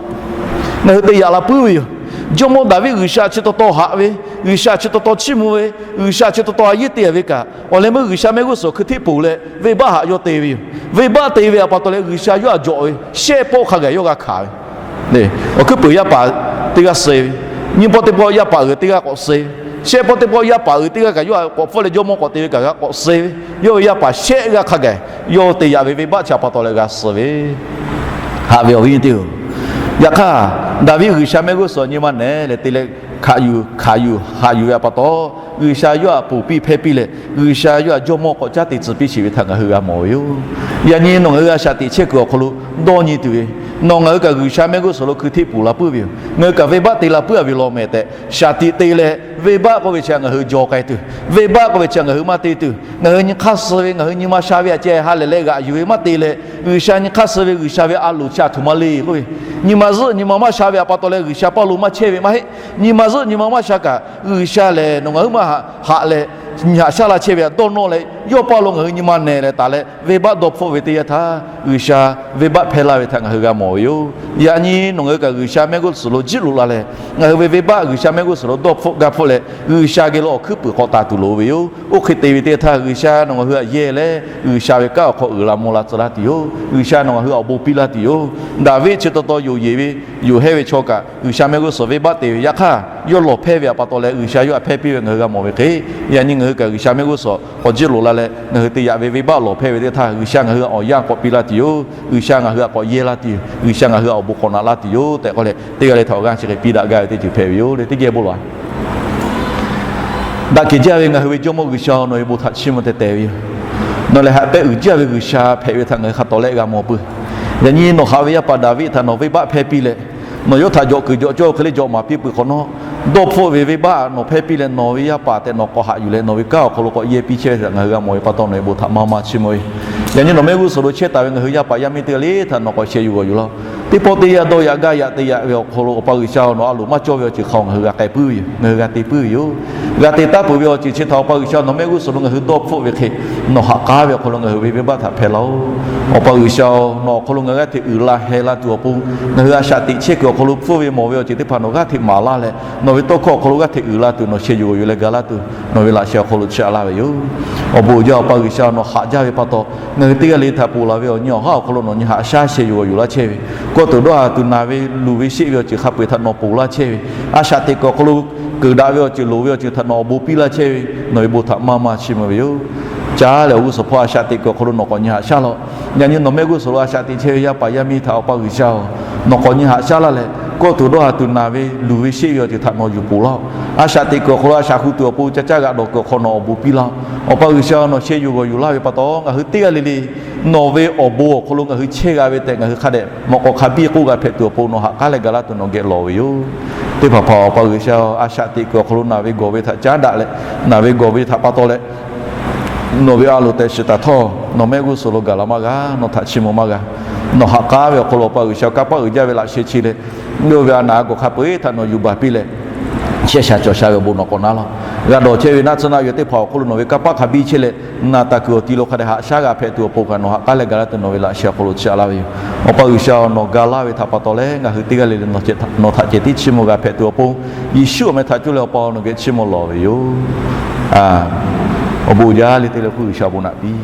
ngaˬ hui te yaꞈ la puiˉ ve yoˬ. Jawˇmawˇ Daˍviˆ G'uiˬsha chi taw taw haꞈ ve, G'uiˬsha chi taw taw chiˇ mvuh ve, G'uiˬsha chi taw taw a yeˇ te ve kaꞈ, awˬ leh meuˇ G'uiˬsha mehˆ g'uˇ suhˍ hkui hteˆ poˬ leh venˇbaˆ haꞈ yawˇ te ve yoˬ. Venˇbaˆ te ve htaꞈ pa taw leh G'uiˬsha yawˇ htaꞈ jawꞈ ve, shehˆ pawˆ hk'a gaˬ yawˇ g'a hkanˍ ve, awˬ hkuiˉ puiˍ yaˇ paˍ teˇ g'aˇ suh ve, nyiˇ pawˆ teˇ pawˆ yaˇ paˍ uiˍ teˇ g'aˇ k'awꞈ suh ve, shehˆ pawˆ teˇ pawˆ yaˇ paˍ uiˍ teˇ g'aˇ kaꞈ yawˇ htaꞈ k'awꞈ hpfuhˆ leh jawˇmawˇ k'awꞈ te ve kaꞈ g'a k'awꞈ suh ve, yawˇ ve yaˇ paˍ shehˆ g'aˇ hk'a gaˬ yawˇ te yaꞈ ve venˇbaˆ chi htaꞈ pa taw leh g'a suh ve. Haꞈ ve awˬ viˉ nyi teˇ hpaˍ-oˬ, yaꞈ hk'aˇ Daˍviˆ G'uiˬsha mehˆ g'uˇ suhˍ nyi ma nehˬ lehˬ te leh hkanˍ yuˬ, hkanˍ yuˬ, haꞈ yuˬ ve htaꞈ pa taw, G'uiˬsha yawˇ htaꞈ ponˬ piˇ hpehˇ piˇ leh, G'uiˬsha yawˇ htaꞈ jawˇmawˇ k'awꞈ caˉ te tcuh piˇ sheˍ ve htaꞈ ngaˬ hui g'a mawˬ ve yoˬ. Yaꞈ nyi nawˬ ngaˬ hui a shaꞈ teꞈ chehˇ kuiˬ awˬ hk'aw lo dawˇ nyi tuˬ ve, nawˬ ngaˬ hui kaꞈ G'uiˬsha mehˆ g'uˇ suhˍ lo hkui hteˆ poˬ la puiˉ ve yoˬ. Ngaˬ hui kaꞈ venˇbaˆ te la puiˉ a ve law mehˍ tehꞈ shaˍ tiꞈ te leh, venˇbaˆ k'oˆ ve chi ngaˬ hui jaw k'ai tuˬ, venˇbaˆ k'oˆ ve chi ngaˬ hui maˇ te tuˬ, ngaˬ hui nyi hk'aˇ suh ve, ngaˬ hui nyi ma sha ve htaꞈ ceh ha lehˬ leh g'aꞈ yuˬ ve maˇ te leh, G'uiˬsha nyi hk'aˇ suh ve G'uiˬsha ve a loˍ chi a htoꞈ ma le k'oˆ ve, nyi ma zuhˆ nyi ma maˇ sha ve htaꞈ pa taw leh G'uiˬsha paˇ lo maˇ chehˇ ve maˇ heˆ. Nyi ma zuhˆ nyi ma maˇ sha kaꞈ G'uiˬsha lehˬ nawˬ ngaˬ hui maˇ haꞈ leh, nyi haꞈ shaˉ la chehˇ ve htaꞈ dawˇ nawˇ leh, yawˇ paˇ lo ngaˬ hui nyi ma nehˬ leh taˍ leh venˇbaˆ dawˇ hpfuhˆ ve teˇ yanˇ htaˇ, G'uiˬsha venˇbaˆ hpehˇ laˇ ve htaꞈ ngaˬ hui g'a mawˬ ve yoˬ. Yaꞈ nyi nawˬ ngaˬ hui kaꞈ G'uiˬsha mehˆ g'uˇ suhˍ lo jiˇ loꞈ la leh, ngaˬ hui ve venˇbaˆ G'uiˬsha mehˆ g'uˇ suhˍ lo dawˇ hpfuhˆ gaˇ hpfuhˆ leh, G'uiˬsha geh lo awˬ hkuiˉ puiˍ hk'awꞈ taˍ tuˬ loˍ ve yoˬ. Oˇ hk'e te ve teˇ yanˇ htaˇ G'uiˬsha nawˬ ngaˬ hui htaꞈ yehˇ leh, G'uiˬsha ve kanˉ awˬ hk'aw uiˍ la mvuh la tcuh laˇ tuˬ yoˬ. G'uiˬsha nawˬ ngaˬ hui awˬ bon piˇ laˇ tuˬ yoˬ. Daˍviˆ chi taw taw yoˬ yeˬ ve, yoˬ hehˇ ve chaw kaꞈ G'uiˬsha mehˆ g'uˇ suhˍ venˇbaˆ te ve yaꞈ hk'aˇ, yawˇ lawˬ hpehˇ ve htaꞈ pa taw leh G'uiˬsha yawˇ htaꞈ hpehˇ piˇ ve ngaˬ hui g'a mawˬ ve hk'e, yaꞈ nyi ngaˬ hui kaꞈ G'uiˬsha mehˆ g'uˇ suhˍ k'awꞈ jiˇ loꞈ la leh, ngaˬ hui te yaꞈ ve venˇbaˆ lawˬ hpehˇ ve teˇ htaˇ, G'uiˬsha ngaˬ hui awˬ yanˇ k'awꞈ piˇ laˇ tuˬ yoˬ. G'uiˬsha ngaˬ hui htaꞈ k'awꞈ yehˇ laˇ tuˬ yoˬ. G'uiˬsha ngaˬ hui htaꞈ awˬ bon k'awꞈ naꞈ laˇ tuˬ yoˬ tehꞈ k'oˆ leh, teˇ g'aˇ leh htaꞈ awˬ g'aˇ chi hk'e piˇ daꞈ gaˇ ve teˇ ceuˬ hpehꞈ ve yoˬ le. Teˇ geh bon lawˬ-a. Daꞈ kehˬ jaˇ ve ngaˬ hui ve Jawˇmawˇ G'uiˬsha, nawˬ ve bon htaꞈ chiˇ mvuh teh teh ve yoˬ. Nawˬ lehˬ haꞈ pehˆ uiˍ jaˇ ve G'uiˬsha hpehꞈ ve htaꞈ ngaˬ hui hk'a tawˍ lehˆ g'a mawˬ peuˬ. Yaꞈ nyi nawˬ haꞈ ve yaˇ paˍ Daˍviˆ htaꞈ nawˬ venˇbaˆ hpehˇ piˇ leh, nawˬ yawˇ htaꞈ jawꞈ kuiˬ jawꞈ cawˇ hk'e le jawꞈ maˍ piˇ peuˬ hk'awꞈ nawˉ, dawˇ hpfuhˆ ve venˇbaˆ nawˬ hpehˇ piˇ leh nawˬ ve yaˇ paˍ tehꞈ nawˬ k'awꞈ haꞈ yuˬ leh nawˬ ve kanˉ awˬ hk'aw lo k'awꞈ yehˇ piˇ chehˇ ve htaꞈ ngaˬ hui g'a mawˬ ve pa taw nawˬ ve bon htaꞈ maˇ maˇ chiˇ mvuh ve. Yaꞈ nyi nawˬ mehˆ g'uˇ suhˍ lo chehˇ taˍ ve ngaˬ hui yaˇ paˍ yaˇ miˇ teˇ g'aˇ le htaꞈ nawˬ k'awꞈ sheh yuˬ g'awˬ yuˬ laˇ. Teˇ pawˆ teˇ yanˇ dawˇ yaꞈ gaˇ yaꞈ te yaꞈ ve awˬ hk'aw lo Awˬ pa G'uiˬsha nawˬ a loˍ maˇ cawˇ ve awˬ ceuˬ hk'aw ngaˬ hui g'a k'ai puiˉ ve yoˬ. Ngaˬ hui g'a te puiˉ ve yoˬ. G'a te taˉ peuˬ ve awˬ ceuˬ chi htaꞈ Awˬ pa G'uiˬsha nawˬ mehˆ g'uˇ suhˍ lo ngaˬ hui dawˇ hpfuhˆ ve hk'e, nawˬ haꞈ k'aˉ ve awˬ hk'aw lo ngaˬ hui ve venˇbaˆ htaꞈ hpehˇ laˇ-oˆ. Awˬ pa G'uiˬsha-oˬ, nawˬ awˬ hk'aw lo ngaˬ hui g'aˇ hteꞈ uiˍ la heh la tuˬ awˬ pon, ngaˬ hui a shaꞈ teꞈ chehˇ kuiˬ awˬ hk'aw lo hpfuhˆ ve mawˬ ve awˬ ceuˬ teˇ hpaˍ nawˬ g'aˇ hteꞈ maˍ laˇ leh, nawˬ ve tawˇ hkawˇ awˬ hk'aw lo g'aˇ hteꞈ uiˍ la tuˬ nawˬ sheh yuˬ g'awˬ yuˬ leh ga laˇ tuˬ, nawˬ ve laꞈ sheh awˬ hk'aw lo chiˇ aꞈ laˇ ve yoˬ. Awˬ bon uiˍ jaˇ Awˬ pa G'uiˬsha nawˬ haꞈ jaˇ ve pa taw, Ngaˬ hui teˇ g'aˇ le le htaꞈ ponˬ laˬ ve awˬ nyi awˬ haˉ awˬ hk'aw lo nawˬ nyi haꞈ shaˉ sheh yuˬ g'awˬ yuˬ laˇ chehˇ ve, kawˇ tuˬ dawˇ haˍ tuˬ naˬ ve luˬ ve sheˆ ve awˬ ceuˬ hk'a peu-eˬ htaꞈ nawˬ ponˬ laˇ chehˇ ve, a shaꞈ teꞈ kuiˬ awˬ hk'aw lo keunˍ daꞈ ve awˬ ceuˬ loˍ ve awˬ ceuˬ htaꞈ nawˬ awˬ bon piˇ laˇ chehˇ ve, nawˬ ve bon htaꞈ maˇ maˇ chiˇ mvuh ve yoˬ. Caˉ leh awˬ g'uˇ suhˍ hpawˇ a shaꞈ teꞈ kuiˬ awˬ hk'aw lo nawˬ k'awꞈ nyi haꞈ shaˉ laˇ-oˆ. Yaꞈ nyi nawˬ mehˆ g'uˇ suhˍ lo a shaꞈ teꞈ chehˇ ve yaˇ paˍ yaˇ miˇ htaꞈ Awˬ pa G'uiˬsha-oˬ, nawˬ k'awꞈ nyi haꞈ shaˉ laˇ leh, kawˇ tuˬ dawˇ haˍ tuˬ naˬ ve luˬ ve sheˆ ve awˬ ceuˬ htaꞈ nawˬ yuˬ ponˬ laˇ-oˆ. A shaꞈ teꞈ kuiˬ awˬ hk'aw lo a shaꞈ hu tuˬ awˬ pon ca caˇ g'aꞈ dawˬ kuiˬ awˬ hk'aw nawˬ awˬ bon piˇ laˇ-oˆ. Awˬ pa G'uiˬsha, nawˬ sheh yuˬ g'awˬ yuˬ laˇ ve pa taw, ngaˬ hui teˇ g'aˇ le le nawˬ ve awˬ bon awˬ hk'aw lo ngaˬ hui chehˇ g'a ve tehꞈ ngaˬ hui hk'a dehꞈ mawꞈ k'aw hk'a biˇ k'oˆ g'a hpehꞈ tuˬ awˬ pon nawˬ ha k'aˉ leh ga laˇ tuˬ nawˬ geh lawˬ ve yoˬ. Teˇ hpaˍ hpaˍ Awˬ pa G'uiˬsha, a shaꞈ teꞈ kuiˬ awˬ hk'aw lo naˬ ve gawˬ ve htaꞈ caˉ daꞈ leh, naˬ ve gawˬ ve htaꞈ pa taw leh nawˬ ve a loˍ tehꞈ shiˍ taˍ htawˇ, nawˬ mehˆ g'uˇ suhˍ lo gaˬ la maˇ g'a, nawˬ htaꞈ chiˇ mvuh maˇ g'a. Nawˬ ha k'aˉ ve awˬ hk'aw lo Awˬ pa G'uiˬsha kanˇ paˆ uiˍ jaˇ ve laꞈ sheh chi leh, yawˇ ve a naˬ a gawˬ hk'a peu-eˬ htaꞈ nawˬ yuˬ baˬ piˇ leh, chehˇ sha cawˬ sha ve awˬ bon nawˬ k'awꞈ na laˇ-oˆ. G'a dawˬ chehˇ ve naˆ tsuhˇ naˆ yawˬ teˇ hpaˍ awˬ hk'aw lo nawˬ ve kanˇ paˆ hk'a biˇ chehˇ leh, naˬ taˍ kuiˬ awˬ ti lo hk'a dehꞈ haꞈ shaˉ g'a hpehꞈ tuˬ awˬ pon kaꞈ nawˬ ha k'aˉ leh ga laˇ tuˬ nawˬ ve laꞈ sheh awˬ hk'aw lo chiˇ aꞈ laˇ ve yoˬ. Awˬ pa G'uiˬsha, nawˬ ga laˇ ve htaꞈ pa taw leh ngaˬ hui teˇ g'aˇ le le nawˬ htaꞈ ceh tiˉ chiˇ mvuh g'a hpehꞈ tuˬ awˬ pon, Yeˍsuˆ awˬ meh htaꞈ coˇ leh Awˬ pa nawˬ geh chiˇ mvuh lawˬ ve yoˬ. Awˬ bon jaˇ le te leh hk'oˆ G'uiˬsha awˬ bon naꞈ piˇ